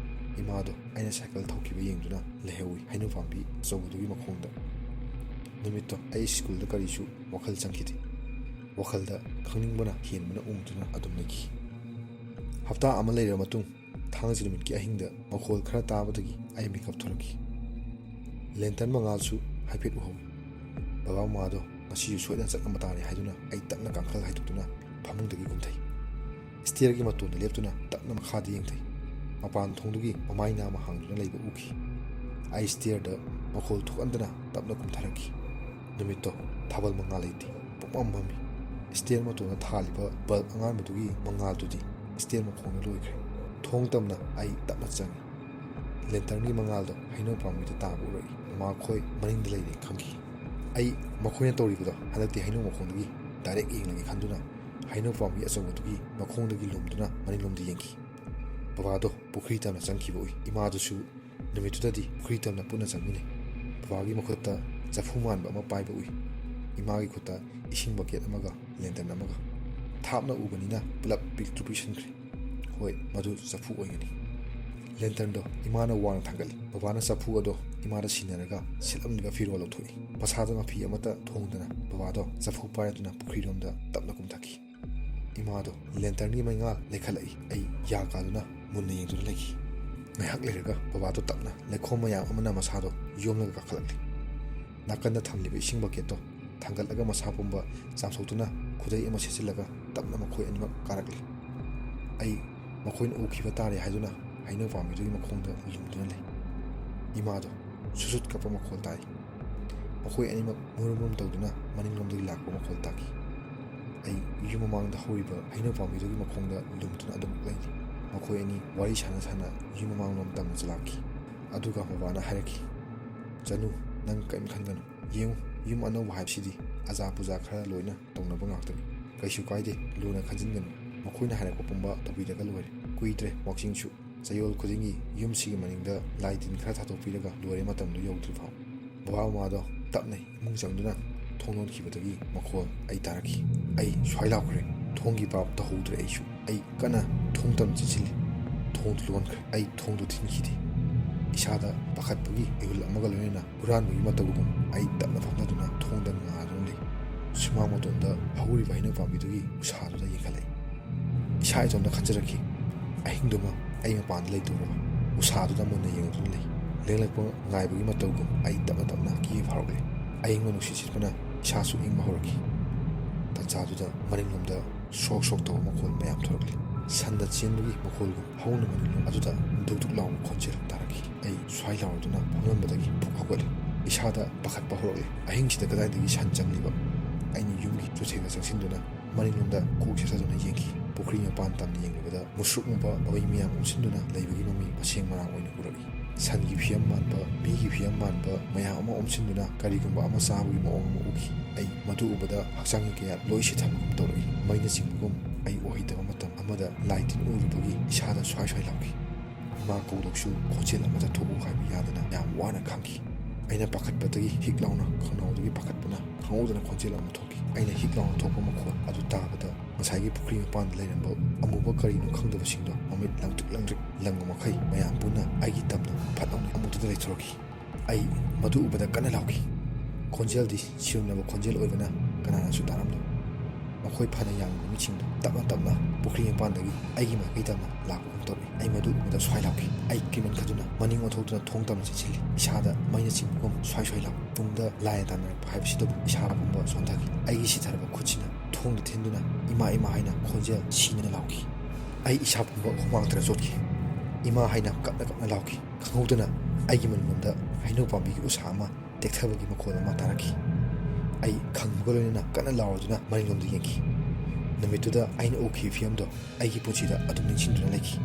ꯏꯃꯥꯗꯣ ꯑꯩꯅ ꯁꯥꯏꯀꯜ ꯊꯧꯈꯤꯕ ꯌꯦꯡꯗꯨꯅ ꯂꯩꯍꯧꯏ ꯍꯩꯅꯧ ꯄꯥꯝꯕꯤ ꯑꯆꯧꯕꯗꯨꯒꯤ ꯃꯈꯣꯡꯗ꯫ ꯅꯨꯃꯤꯠꯇꯣ ꯑꯩ ꯁ꯭ꯀꯨꯜꯗ ꯀꯔꯤꯁꯨ ꯋꯥꯈꯜ ꯆꯪꯈꯤꯗꯦ꯫ ꯋꯥꯈꯜꯗ ꯈꯪꯅꯤꯡꯕꯅ ꯍꯦꯟꯕꯅ ꯎꯝꯗꯨꯅ ꯑꯗꯨꯝ ꯂꯩꯈꯤ꯫ ꯍꯞꯇꯥ ꯑꯃ ꯂꯩꯔꯕ ꯃꯇꯨꯡ, ꯊꯥꯡꯖ ꯅꯨꯃꯤꯠꯀꯤ ꯑꯍꯤꯡꯗ ꯃꯈꯣꯜ ꯈꯔ ꯇꯥꯕꯗꯒꯤ ꯑꯩ ꯃꯤꯀꯞ ꯊꯣꯔꯛꯈꯤ꯫ ꯂꯦꯟꯇꯔꯟ ꯃꯉꯥꯜꯁꯨ ꯍꯥꯏꯐꯦꯠ ꯎꯍꯧꯏ꯫ ꯕꯕꯥ ꯃꯃꯥꯗꯣ ꯉꯁꯤꯁꯨ ꯁꯣꯏꯗꯅ ꯆꯠꯂꯝꯕ ꯇꯥꯔꯦ ꯍꯥꯏꯗꯨꯅ ꯑꯩ ꯇꯞꯅ ꯀꯥꯡꯈꯜ ꯍꯥꯏꯗꯣꯛꯇꯨꯅ ꯐꯃꯨꯡꯗꯒꯤ ꯀꯨꯝꯊꯩ꯫ ꯁ꯭ꯇꯦꯌꯔꯒꯤ ꯃꯇꯣꯟꯗ ꯂꯦꯞꯇꯨꯅ ꯇꯞꯅ ꯃꯈꯥꯗ ꯌꯦꯡꯊꯩ꯫ ꯃꯄꯥꯟ ꯊꯣꯡꯗꯒꯤ ꯃꯃꯥꯏ ꯅꯥꯝꯃ ꯍꯥꯡꯗꯨꯅ ꯂꯩꯕ ꯎꯈꯤ꯫ ꯑꯩ ꯁ꯭ꯇꯦꯌꯔꯗ ꯃꯈꯣꯜ ꯊꯣꯛꯍꯟꯗꯅ ꯇꯞꯅ ꯀꯨꯝꯊꯔꯛꯈꯤ꯫ ꯅꯨꯃꯤꯠꯇꯣ ꯊꯥꯕꯜ ꯃꯉꯥꯜ ꯂꯩꯇꯦ꯫ ꯄꯨꯡꯃꯝ ꯃꯝꯃꯤ꯫ ꯁ꯭ꯇꯦꯌꯔ ꯃꯇꯣꯟꯗ ꯊꯥꯜꯂꯤꯕ ꯕꯜꯕ ꯑꯉꯥꯟꯕꯗꯨꯒꯤ ꯃꯉꯥꯜꯗꯨꯗꯤ ꯁ꯭ꯇꯦꯌꯔ ꯃꯈꯣꯡꯗ ꯂꯣꯏꯈ꯭ꯔꯦ꯫ ꯊꯣꯡ ꯇꯝꯅ ꯑꯩ ꯇꯞꯅ ꯆꯪꯉꯤ꯫ ꯂꯦꯟꯇꯔꯟꯒꯤ ꯃꯉꯥꯜꯗꯣ ꯍꯩꯅꯧ ꯄꯥꯝꯕꯤꯗ ꯇꯥꯕ ꯎꯔꯛꯏ꯫ ꯃꯃꯥꯈꯣꯏ ꯃꯅꯤꯡꯗ ꯂꯩꯔꯦ ꯈꯪꯈꯤ꯫ ꯑꯩ ꯃꯈꯣꯏꯅ ꯇꯧꯔꯤꯕꯗꯣ ꯍꯟꯗꯛꯇꯤ ꯍꯩꯅꯧ ꯃꯈꯣꯡꯗꯒꯤ ꯗꯥꯏꯔꯦꯛ ꯌꯦꯡꯂꯒꯦ ꯈꯟꯗꯨꯅ ꯍꯩꯅꯧ ꯄꯥꯝꯕꯤ ꯑꯆꯧꯕꯗꯨꯒꯤ ꯃꯈꯣꯡꯗꯒꯤ ꯂꯣꯝꯗꯨꯅ ꯃꯅꯤꯡꯂꯣꯝꯗ ꯌꯦꯡꯈꯤ꯫ ꯕꯕꯥꯗꯣ ꯄꯨꯈ꯭ꯔꯤ ꯇꯝꯅ ꯆꯪꯈꯤꯕ ꯎꯏ꯫ ꯏꯃꯥꯗꯨꯁꯨ ꯅꯨꯃꯤꯠꯇꯨꯗꯗꯤ ꯄꯨꯈ꯭ꯔꯤ ꯇꯝꯅ ꯄꯨꯟꯅ ꯆꯪꯃꯤꯟꯅꯩ꯫ ꯕꯕꯥꯒꯤ ꯃꯈꯨꯠꯇ ꯆꯐꯨ ꯃꯥꯟꯕ ꯑꯃ ꯄꯥꯏꯕ ꯎꯏ꯫ ꯏꯃꯥꯒꯤ ꯈꯨꯠꯇ ꯏꯁꯤꯡ ꯕꯀꯦꯠ ꯑꯃꯒ ꯂꯦꯟꯇꯔꯟ ꯑꯃꯒ꯫ ꯊꯥꯞꯅ ꯎꯕꯅꯤꯅ ꯄꯨꯂꯞ ꯄꯤꯛꯇ꯭ꯔꯨ ꯄꯤꯛꯁꯤꯟꯈ꯭ꯔꯦ꯫ ꯍꯣꯏ, ꯃꯗꯨ ꯆꯐꯨ ꯑꯣꯏꯒꯅꯤ꯫ ꯂꯦꯟꯇꯔꯟꯗꯣ ꯏꯃꯥꯅ ꯋꯥꯡꯅ ꯊꯥꯡꯒꯠꯂꯤ꯫ ꯕꯕꯥꯅ ꯆꯐꯨ ꯑꯗꯣ ꯏꯃꯥꯗ ꯁꯤꯟꯅꯔꯒ ꯁꯦꯠꯂꯝꯂꯤꯕ ꯐꯤꯔꯣꯜ ꯂꯧꯊꯣꯛꯏ꯫ ꯃꯁꯥꯗ ꯃꯐꯤ ꯑꯃꯠꯇ ꯊꯣꯡꯗꯅ ꯕꯕꯥꯗꯣ ꯆꯐꯨ ꯄꯥꯏꯔꯗꯨꯅ ꯄꯨꯈ꯭ꯔꯤꯔꯣꯝꯗ ꯇꯞꯅ ꯀꯨꯝꯊꯈꯤ꯫ ꯏꯃꯥꯗꯣ ꯂꯦꯟꯇꯔꯟꯒꯤ ꯃꯩꯉꯥꯜ ꯂꯩꯈꯠꯂꯛꯏ꯫ ꯑꯩ ꯌꯥ ꯀꯥꯗꯨꯅ ꯃꯨꯟꯅ ꯌꯦꯡꯗꯨꯅ ꯂꯩꯈꯤ꯫ ꯉꯥꯏꯍꯥꯛ ꯂꯩꯔꯒ ꯕꯕꯥꯗꯣ ꯇꯞꯅ ꯂꯩꯈꯣꯝ ꯃꯌꯥꯝ ꯑꯃꯅ ꯃꯁꯥꯗꯣ ꯌꯣꯝꯂꯒ ꯀꯥꯈꯠꯂꯛꯂꯤ꯫ ꯅꯥꯀꯟꯗ ꯊꯝꯂꯤꯕ ꯏꯁꯤꯡ ꯕꯛꯀꯦꯠꯇꯣ ꯊꯥꯡꯒꯠꯂꯒ ꯃꯁꯥ ꯄꯨꯝꯕ ꯆꯥꯝꯊꯣꯛꯇꯨꯅ ꯈꯨꯗꯩ ꯑꯃ ꯁꯦꯠꯆꯤꯜꯂꯒ ꯇꯞꯅ ꯃꯈꯣꯏ ꯑꯅꯤꯃꯛ ꯀꯥꯔꯛꯂꯤ꯫ ꯑꯩ ꯃꯈꯣꯏꯅ ꯎꯈꯤꯕ ꯇꯥꯔꯦ ꯍꯥꯏꯗꯨꯅ ꯍꯩꯅꯧ ꯄꯥꯝꯕꯤꯗꯨꯒꯤ ꯃꯈꯣꯡꯗ ꯂꯨꯝꯗꯨꯅ ꯂꯩ꯫ ꯏꯃꯥꯗꯣ ꯁꯨꯠ ꯁꯨꯠ ꯀꯞꯄ ꯃꯈꯣꯜ ꯇꯥꯏ꯫ ꯃꯈꯣꯏ ꯑꯅꯤꯃꯛ ꯃꯨꯔꯨꯝ ꯃꯨꯔꯨꯝ ꯇꯧꯗꯨꯅ ꯃꯅꯤꯡꯂꯣꯝꯗꯒꯤ ꯂꯥꯛꯄ ꯃꯈꯣꯜ ꯇꯥꯈꯤ꯫ ꯑꯩ ꯌꯨꯝ ꯃꯃꯥꯡꯗ ꯍꯧꯔꯤꯕ ꯍꯩꯅꯧ ꯄꯥꯝꯕꯤꯗꯨꯒꯤ ꯃꯈꯣꯡꯗ ꯂꯨꯝꯗꯨꯅ ꯑꯗꯨꯝ ꯂꯩꯔꯤ꯫ ꯃꯈꯣꯏ ꯑꯅꯤ ꯋꯥꯔꯤ ꯁꯥꯟꯅ ꯁꯥꯟꯅ ꯌꯨꯝ ꯃꯃꯥꯡꯂꯣꯝ ꯇꯝꯅ ꯆꯠꯂꯛꯈꯤ꯫ ꯑꯗꯨꯒ ꯃꯕꯥꯅ ꯍꯥꯏꯔꯛꯈꯤ, "ꯆꯅꯨ, ꯅꯪ ꯀꯔꯤꯝ ꯈꯟꯒꯅꯨ꯫ ꯌꯦꯡꯉꯨ, ꯌꯨꯝ ꯑꯅꯧꯕ ꯍꯥꯏꯕꯁꯤꯗꯤ ꯑꯖꯥ ꯄꯨꯖꯥ ꯈꯔ ꯂꯣꯏꯅ ꯇꯧꯅꯕ ꯉꯥꯛꯇꯅꯤ꯫ ꯀꯩꯁꯨ ꯀꯥꯏꯗꯦ, ꯂꯨꯅ ꯈꯟꯖꯤꯟꯒꯅꯨ꯫ ꯃꯈꯣꯏꯅ ꯍꯥꯏꯔꯛꯄ ꯄꯨꯝꯕ ꯇꯧꯕꯤꯔꯒ ꯂꯣꯏꯔꯦ꯫ ꯀꯨꯏꯗ꯭ꯔꯦ, ꯋꯥꯛꯆꯤꯡꯁꯨ ꯆꯌꯣꯜ ꯈꯨꯗꯤꯡꯒꯤ ꯌꯨꯝꯁꯤꯒꯤ ꯃꯅꯤꯡꯗ ꯂꯥꯏ ꯇꯤꯟ ꯈꯔ ꯊꯥꯗꯣꯛꯄꯤꯔꯒ ꯂꯣꯏꯔꯦ, ꯃꯇꯝꯗꯨ ꯌꯧꯗ꯭ꯔꯤꯐꯥꯎ"꯫ ꯕꯕꯥ ꯃꯃꯥꯗꯣ ꯇꯞꯅ ꯏꯃꯨꯡ ꯆꯪꯗꯨꯅ ꯊꯣꯡ ꯂꯣꯟꯈꯤꯕꯗꯒꯤ ꯃꯈꯣꯜ ꯑꯩ ꯇꯥꯔꯛꯈꯤ꯫ ꯑꯩ ꯁ꯭ꯋꯥꯏ ꯂꯥꯎꯈ꯭ꯔꯦ꯫ ꯊꯣꯡꯒꯤ ꯚꯥꯕ ꯇꯧꯍꯧꯗ꯭ꯔꯦ ꯑꯩꯁꯨ꯫ ꯑꯩ ꯀꯟꯅ ꯊꯣꯡ ꯇꯝ ꯆꯦꯟꯁꯤꯜꯂꯤ꯫ ꯊꯣꯡꯗꯨ ꯂꯣꯟꯈ꯭ꯔꯦ꯫ ꯑꯩ ꯊꯣꯡꯗꯨ ꯊꯤꯡꯈꯤꯗꯦ꯫ ꯏꯁꯥꯗ ꯄꯥꯈꯠꯄꯒꯤ ꯏꯍꯨꯜ ꯑꯃꯒ ꯂꯣꯏꯅꯅ ꯍꯨꯔꯥꯟꯕꯒꯤ ꯃꯇꯧꯒꯨꯝ ꯑꯩ ꯇꯞꯅ ꯐꯝꯊꯗꯨꯅ ꯊꯣꯡꯗ ꯉꯥꯗꯨꯅ ꯂꯩ꯫ ꯁꯨꯃꯥꯡ ꯃꯇꯣꯟꯗ ꯍꯧꯔꯤꯕ ꯍꯩꯅꯧ ꯄꯥꯝꯕꯤꯗꯨꯒꯤ ꯎꯁꯥꯗꯨꯗ ꯌꯦꯡꯈꯠꯂꯛꯏ꯫ ꯏꯁꯥ ꯏꯇꯣꯝꯇ ꯈꯟꯖꯔꯛꯈꯤ, ꯑꯍꯤꯡꯗꯨꯃ ꯑꯩ ꯃꯄꯥꯟꯗ ꯂꯩꯇꯧꯔꯕ꯫ ꯎꯁꯥꯗꯨꯗ ꯃꯨꯟꯅ ꯌꯦꯡꯗꯨꯅ ꯂꯩ꯫ ꯂꯦꯡꯂꯛꯄ ꯉꯥꯏꯕꯒꯤ ꯃꯇꯧꯒꯨꯝ ꯑꯩ ꯇꯞꯅ ꯇꯞꯅ ꯀꯤꯕ ꯐꯥꯎꯔꯛꯂꯦ꯫ ꯑꯏꯪꯕ ꯅꯨꯡꯁꯤꯠ ꯁꯤꯠꯄꯅ ꯏꯁꯥꯁꯨ ꯏꯪꯕ ꯍꯧꯔꯛꯈꯤ꯫ ꯇꯟꯖꯥꯗꯨꯗ ꯃꯅꯤꯡꯂꯣꯝꯗ ꯁ꯭ꯔꯣꯛ ꯁ꯭ꯔꯣꯛ ꯇꯧꯕ ꯃꯈꯣꯜ ꯃꯌꯥꯝ ꯊꯣꯔꯛꯂꯤ꯫ ꯁꯟꯅ ꯆꯦꯟꯕꯒꯤ ꯃꯈꯣꯜꯒꯨꯝ ꯍꯧꯅ ꯃꯅꯤꯡꯂꯣꯝ ꯑꯗꯨꯗ ꯗꯨꯛ ꯗꯨꯛ ꯂꯥꯎꯕ ꯈꯣꯟꯖꯦꯜ ꯇꯥꯔꯛꯈꯤ꯫ ꯑꯩ ꯁ꯭ꯋꯥꯏ ꯂꯥꯎꯔꯗꯨꯅ ꯐꯝꯂꯝꯕꯗꯒꯤ ꯐꯨꯛ ꯍꯧꯒꯠꯂꯤ꯫ ꯏꯁꯥꯗ ꯄꯥꯈꯠꯄ ꯍꯧꯔꯛꯂꯤ꯫ ꯑꯍꯤꯡꯁꯤꯗ ꯀꯗꯥꯏꯗꯒꯤ ꯁꯟ ꯆꯪꯂꯤꯕ? ꯑꯩꯅ ꯌꯨꯝꯒꯤ ꯆꯨꯊꯦꯛꯗ ꯆꯪꯁꯤꯟꯗꯨꯅ ꯃꯅꯤꯡꯂꯣꯝꯗ ꯀꯣꯛ ꯆꯦꯁꯤꯟꯗꯨꯅ ꯌꯦꯡꯈꯤ꯫ ꯄꯨꯈ꯭ꯔꯤ ꯃꯄꯥꯟ ꯇꯝꯅ ꯌꯦꯡꯂꯨꯕꯗ ꯃꯨꯁ꯭ꯔꯨꯛ ꯃꯨꯕ ꯄꯥꯝꯕꯩ ꯃꯌꯥꯝ ꯑꯣꯟꯁꯤꯟꯗꯨꯅ ꯂꯩꯕꯒꯤ ꯃꯃꯤ ꯃꯁꯦꯡ ꯃꯔꯥꯡ ꯑꯣꯏꯅ ꯎꯔꯛꯏ꯫ ꯁꯟꯒꯤ ꯐꯤꯕꯝ ꯃꯥꯟꯕ, ꯃꯤꯒꯤ ꯐꯤꯕꯝ ꯃꯥꯟꯕ ꯃꯌꯥꯝ ꯑꯃ ꯑꯣꯝꯁꯤꯟꯗꯨꯅ ꯀꯔꯤꯒꯨꯝꯕ ꯑꯃ ꯆꯥꯕꯒꯤ ꯃꯑꯣꯡ ꯑꯃ ꯎꯈꯤ꯫ ꯑꯩ ꯃꯗꯨ ꯎꯕꯗ ꯍꯛꯆꯥꯡꯒꯤ ꯀꯌꯥꯠ ꯂꯣꯏ ꯁꯤꯊꯕꯒꯨꯝ ꯇꯧꯔꯛꯏ꯫ ꯃꯩꯅ ꯆꯤꯡꯕꯒꯨꯝ ꯑꯩ ꯑꯣꯏꯍꯩꯇꯕ ꯃꯇꯝ ꯑꯃꯗ ꯂꯥꯏ ꯇꯤꯟ ꯎꯔꯨꯕꯒꯤ ꯏꯁꯥꯗ ꯁ꯭ꯋꯥꯏ ꯁ꯭ꯋꯥꯏ ꯂꯥꯎꯈꯤ꯫ ꯏꯃꯥ ꯀꯧꯗꯧꯁꯨ ꯈꯣꯟꯖꯦꯜ ꯑꯃꯇ ꯊꯣꯛꯎ ꯍꯥꯏꯕ ꯌꯥꯗꯅ ꯌꯥꯝ ꯋꯥꯅ ꯈꯥꯡꯈꯤ꯫ ꯑꯩꯅ ꯄꯥꯈꯠꯄꯗꯒꯤ ꯍꯤꯛ ꯂꯥꯎꯅ ꯈꯪꯅꯥꯎꯗꯒꯤ ꯄꯥꯈꯠꯄꯅ ꯈꯪꯍꯧꯗꯅ ꯈꯣꯟꯖꯦꯜ ꯑꯃ ꯊꯣꯛꯈꯤ꯫ ꯑꯩꯅ ꯍꯤꯛ ꯂꯥꯎꯅ ꯊꯣꯛꯄ ꯃꯈꯣꯜ ꯑꯗꯨ ꯇꯥꯕꯗ ꯉꯁꯥꯏꯒꯤ ꯄꯨꯈ꯭ꯔꯤ ꯃꯄꯥꯟꯗ ꯂꯩꯔꯝꯕ ꯑꯃꯨꯕ ꯀꯔꯤꯅꯣ ꯈꯪꯗꯕꯁꯤꯡꯗꯣ ꯃꯃꯤꯠ ꯂꯪꯇ꯭ꯔꯤꯛ ꯂꯪꯇ꯭ꯔꯤꯛ ꯂꯪꯕ ꯃꯈꯩ ꯃꯌꯥꯝ ꯄꯨꯟꯅ ꯑꯩꯒꯤ ꯇꯝꯅ ꯐꯠ ꯂꯥꯎꯅ ꯑꯃꯨꯛꯇꯗ ꯂꯩꯊꯣꯔꯛꯈꯤ꯫ ꯑꯩ ꯃꯗꯨ ꯎꯕꯗ ꯀꯟꯅ ꯂꯥꯎꯈꯤ꯫ ꯈꯣꯟꯖꯦꯜꯗꯤ ꯁꯤꯔꯝꯂꯕ ꯈꯣꯟꯖꯦꯜ ꯑꯣꯏꯕꯅ ꯀꯅꯥꯅꯁꯨ ꯇꯥꯔꯝꯂꯣꯏ꯫ ꯈꯣꯏ ꯐꯅ ꯌꯥꯡꯕ ꯃꯤꯠꯁꯤꯡꯗꯨ ꯇꯞꯅ ꯇꯞꯅ ꯄꯨꯈ꯭ꯔꯤ ꯃꯄꯥꯟꯗꯒꯤ ꯑꯩꯒꯤ ꯃꯥꯏꯀꯩ ꯇꯝꯅ ꯂꯥꯛꯄꯒꯨꯝ ꯇꯧꯔꯛꯏ꯫ ꯑꯩ ꯃꯗꯨ ꯎꯕꯗ ꯁ꯭ꯋꯥꯏ ꯂꯥꯎꯈꯤ꯫ ꯑꯩ ꯀꯤꯃꯟꯈꯗꯨꯅ ꯃꯅꯤꯡ ꯑꯣꯟꯊꯣꯛꯇꯨꯅ ꯊꯣꯡ ꯇꯝꯅ ꯆꯦꯟꯁꯤꯜꯂꯤ꯫ ꯏꯁꯥꯗ ꯃꯩꯅ ꯆꯤꯡꯕꯒꯨꯝ ꯁ꯭ꯋꯥꯏ ꯁ꯭ꯋꯥꯏ ꯂꯥꯎ꯫ ꯇꯨꯡꯗ ꯂꯥꯏꯅ ꯇꯥꯟꯅꯔꯛꯄ ꯍꯥꯏꯕꯁꯤꯗꯕꯨ ꯏꯁꯥ ꯄꯨꯝꯕ ꯁꯣꯟꯊꯈꯤ꯫ ꯑꯩꯒꯤ ꯁꯤꯊꯔꯕ ꯈꯨꯠꯁꯤꯅ ꯊꯣꯡꯗ ꯊꯤꯟꯗꯨꯅ "ꯏꯃꯥ, ꯏꯃꯥ" ꯍꯥꯏꯅ ꯈꯣꯟꯖꯦꯜ ꯁꯤꯅꯅ ꯂꯥꯎꯈꯤ꯫ ꯑꯩ ꯏꯁꯥ ꯄꯨꯝꯕ ꯍꯨꯃꯥꯡ ꯇꯔꯥ ꯆꯣꯠꯈꯤ꯫ "ꯏꯃꯥ" ꯍꯥꯏꯅ ꯀꯞꯅ ꯀꯞꯅ ꯂꯥꯎꯈꯤ꯫ ꯈꯪꯍꯧꯗꯅ ꯑꯩꯒꯤ ꯃꯅꯤꯡꯂꯣꯝꯗ ꯍꯩꯅꯧ ꯄꯥꯝꯕꯤꯒꯤ ꯎꯁꯥ ꯑꯃ ꯇꯦꯛꯊꯕꯒꯤ ꯃꯈꯣꯜ ꯑꯃ ꯇꯥꯔꯛꯈꯤ꯫ ꯑꯩ ꯈꯪꯕꯒ ꯂꯣꯏꯅꯅ ꯀꯟꯅ ꯂꯥꯎꯔꯗꯨꯅ ꯃꯅꯤꯡꯂꯣꯝꯗ ꯌꯦꯡꯈꯤ꯫ ꯅꯨꯃꯤꯠꯇꯨꯗ ꯑꯩꯅ ꯎꯈꯤꯕ ꯐꯤꯕꯝꯗꯣ ꯑꯩꯒꯤ ꯄꯨꯟꯁꯤꯗ ꯑꯗꯨꯝ ꯅꯤꯡꯁꯤꯡꯗꯨꯅ ꯂꯩꯈꯤ꯫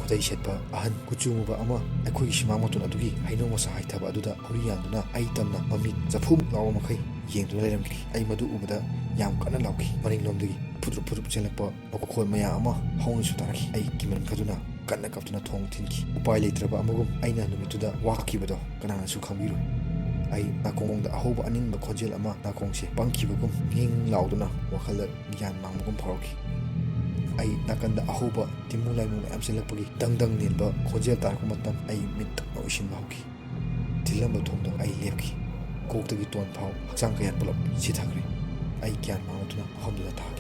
ꯈꯨꯗꯩ ꯁꯦꯠꯄ ꯑꯍꯟ ꯀꯨꯆꯨ ꯃꯨꯕ ꯑꯃ ꯑꯩꯈꯣꯏꯒꯤ ꯁꯨꯃꯥꯡ ꯃꯇꯣꯟ ꯑꯗꯨꯒꯤ ꯍꯩꯅꯧ ꯃꯁꯥ ꯍꯩꯊꯕ ꯑꯗꯨꯗ ꯍꯧꯔꯤ ꯌꯥꯟꯗꯨꯅ ꯑꯩ ꯇꯝꯅ ꯃꯃꯤꯠ ꯆꯐꯨꯃꯨꯛ ꯂꯥꯎꯕ ꯃꯈꯩ ꯌꯦꯡꯗꯨꯅ ꯂꯩꯔꯝꯈꯤ꯫ ꯑꯩ ꯃꯗꯨ ꯎꯕꯗ ꯌꯥꯝ ꯀꯟꯅ ꯂꯥꯎꯈꯤ꯫ ꯃꯅꯤꯡꯂꯣꯝꯗꯒꯤ ꯐꯨꯗ꯭ꯔꯨꯞ ꯐꯨꯗ꯭ꯔꯨꯞ ꯆꯦꯜꯂꯛꯄ ꯃꯈꯣꯜ ꯃꯌꯥꯝ ꯑꯃ ꯍꯧꯅꯁꯨ ꯇꯥꯔꯛꯈꯤ꯫ ꯑꯩ ꯀꯤꯃꯟꯈꯗꯨꯅ ꯀꯟꯅ ꯀꯞꯇꯨꯅ ꯊꯣꯡ ꯊꯤꯟꯈꯤ꯫ ꯎꯄꯥꯏ ꯂꯩꯇ꯭ꯔꯕ ꯑꯃꯒꯨꯝ ꯑꯩꯅ ꯅꯨꯃꯤꯠꯇꯨꯗ ꯋꯥꯈꯤꯕꯗꯣ ꯀꯅꯥꯅꯁꯨ ꯈꯪꯕꯤꯔꯣꯏ꯫ ꯑꯩ ꯅꯥꯀꯣꯡꯗ ꯑꯍꯧꯕ ꯑꯅꯤꯡꯕ ꯈꯣꯟꯖꯦꯜ ꯑꯃ ꯅꯥꯀꯣꯡꯁꯦ ꯄꯪꯈꯤꯕꯒꯨꯝ ꯉꯤꯡ ꯂꯥꯎꯗꯨꯅ ꯋꯥꯈꯜꯗ ꯒ꯭ꯌꯥꯟ ꯃꯥꯡꯕꯒꯨꯝ ꯐꯥꯎꯔꯛꯈꯤ꯫ ꯑꯩ ꯅꯥꯀꯟꯗ ꯑꯍꯧꯕ ꯇꯤꯃꯨ ꯂꯥꯏꯃꯨ ꯃꯌꯥꯝ ꯆꯦꯜꯂꯛꯄꯒꯤ ꯗꯪ ꯗꯪ ꯅꯤꯟꯕ ꯈꯣꯟꯖꯦꯜ ꯇꯥꯔꯛꯄ ꯃꯇꯝ ꯑꯩ ꯃꯤꯠ ꯇꯞꯅ ꯎꯏꯁꯤꯟꯕ ꯍꯧꯈꯤ꯫ ꯊꯤꯜꯂꯝꯕ ꯊꯣꯡꯗꯣ ꯑꯩ ꯂꯦꯞꯈꯤ꯫ ꯀꯣꯛꯇꯒꯤ ꯇꯣꯟ ꯐꯥꯎ ꯍꯛꯆꯥꯡ ꯀꯌꯥꯠ ꯄꯨꯂꯞ ꯁꯤꯊꯈ꯭ꯔꯦ꯫ ꯑꯩ ꯒ꯭ꯌꯥꯟ ꯃꯥꯡꯂꯗꯨꯅ ꯃꯐꯝꯗꯨꯗ ꯇꯥꯈ꯭ꯔꯦ꯫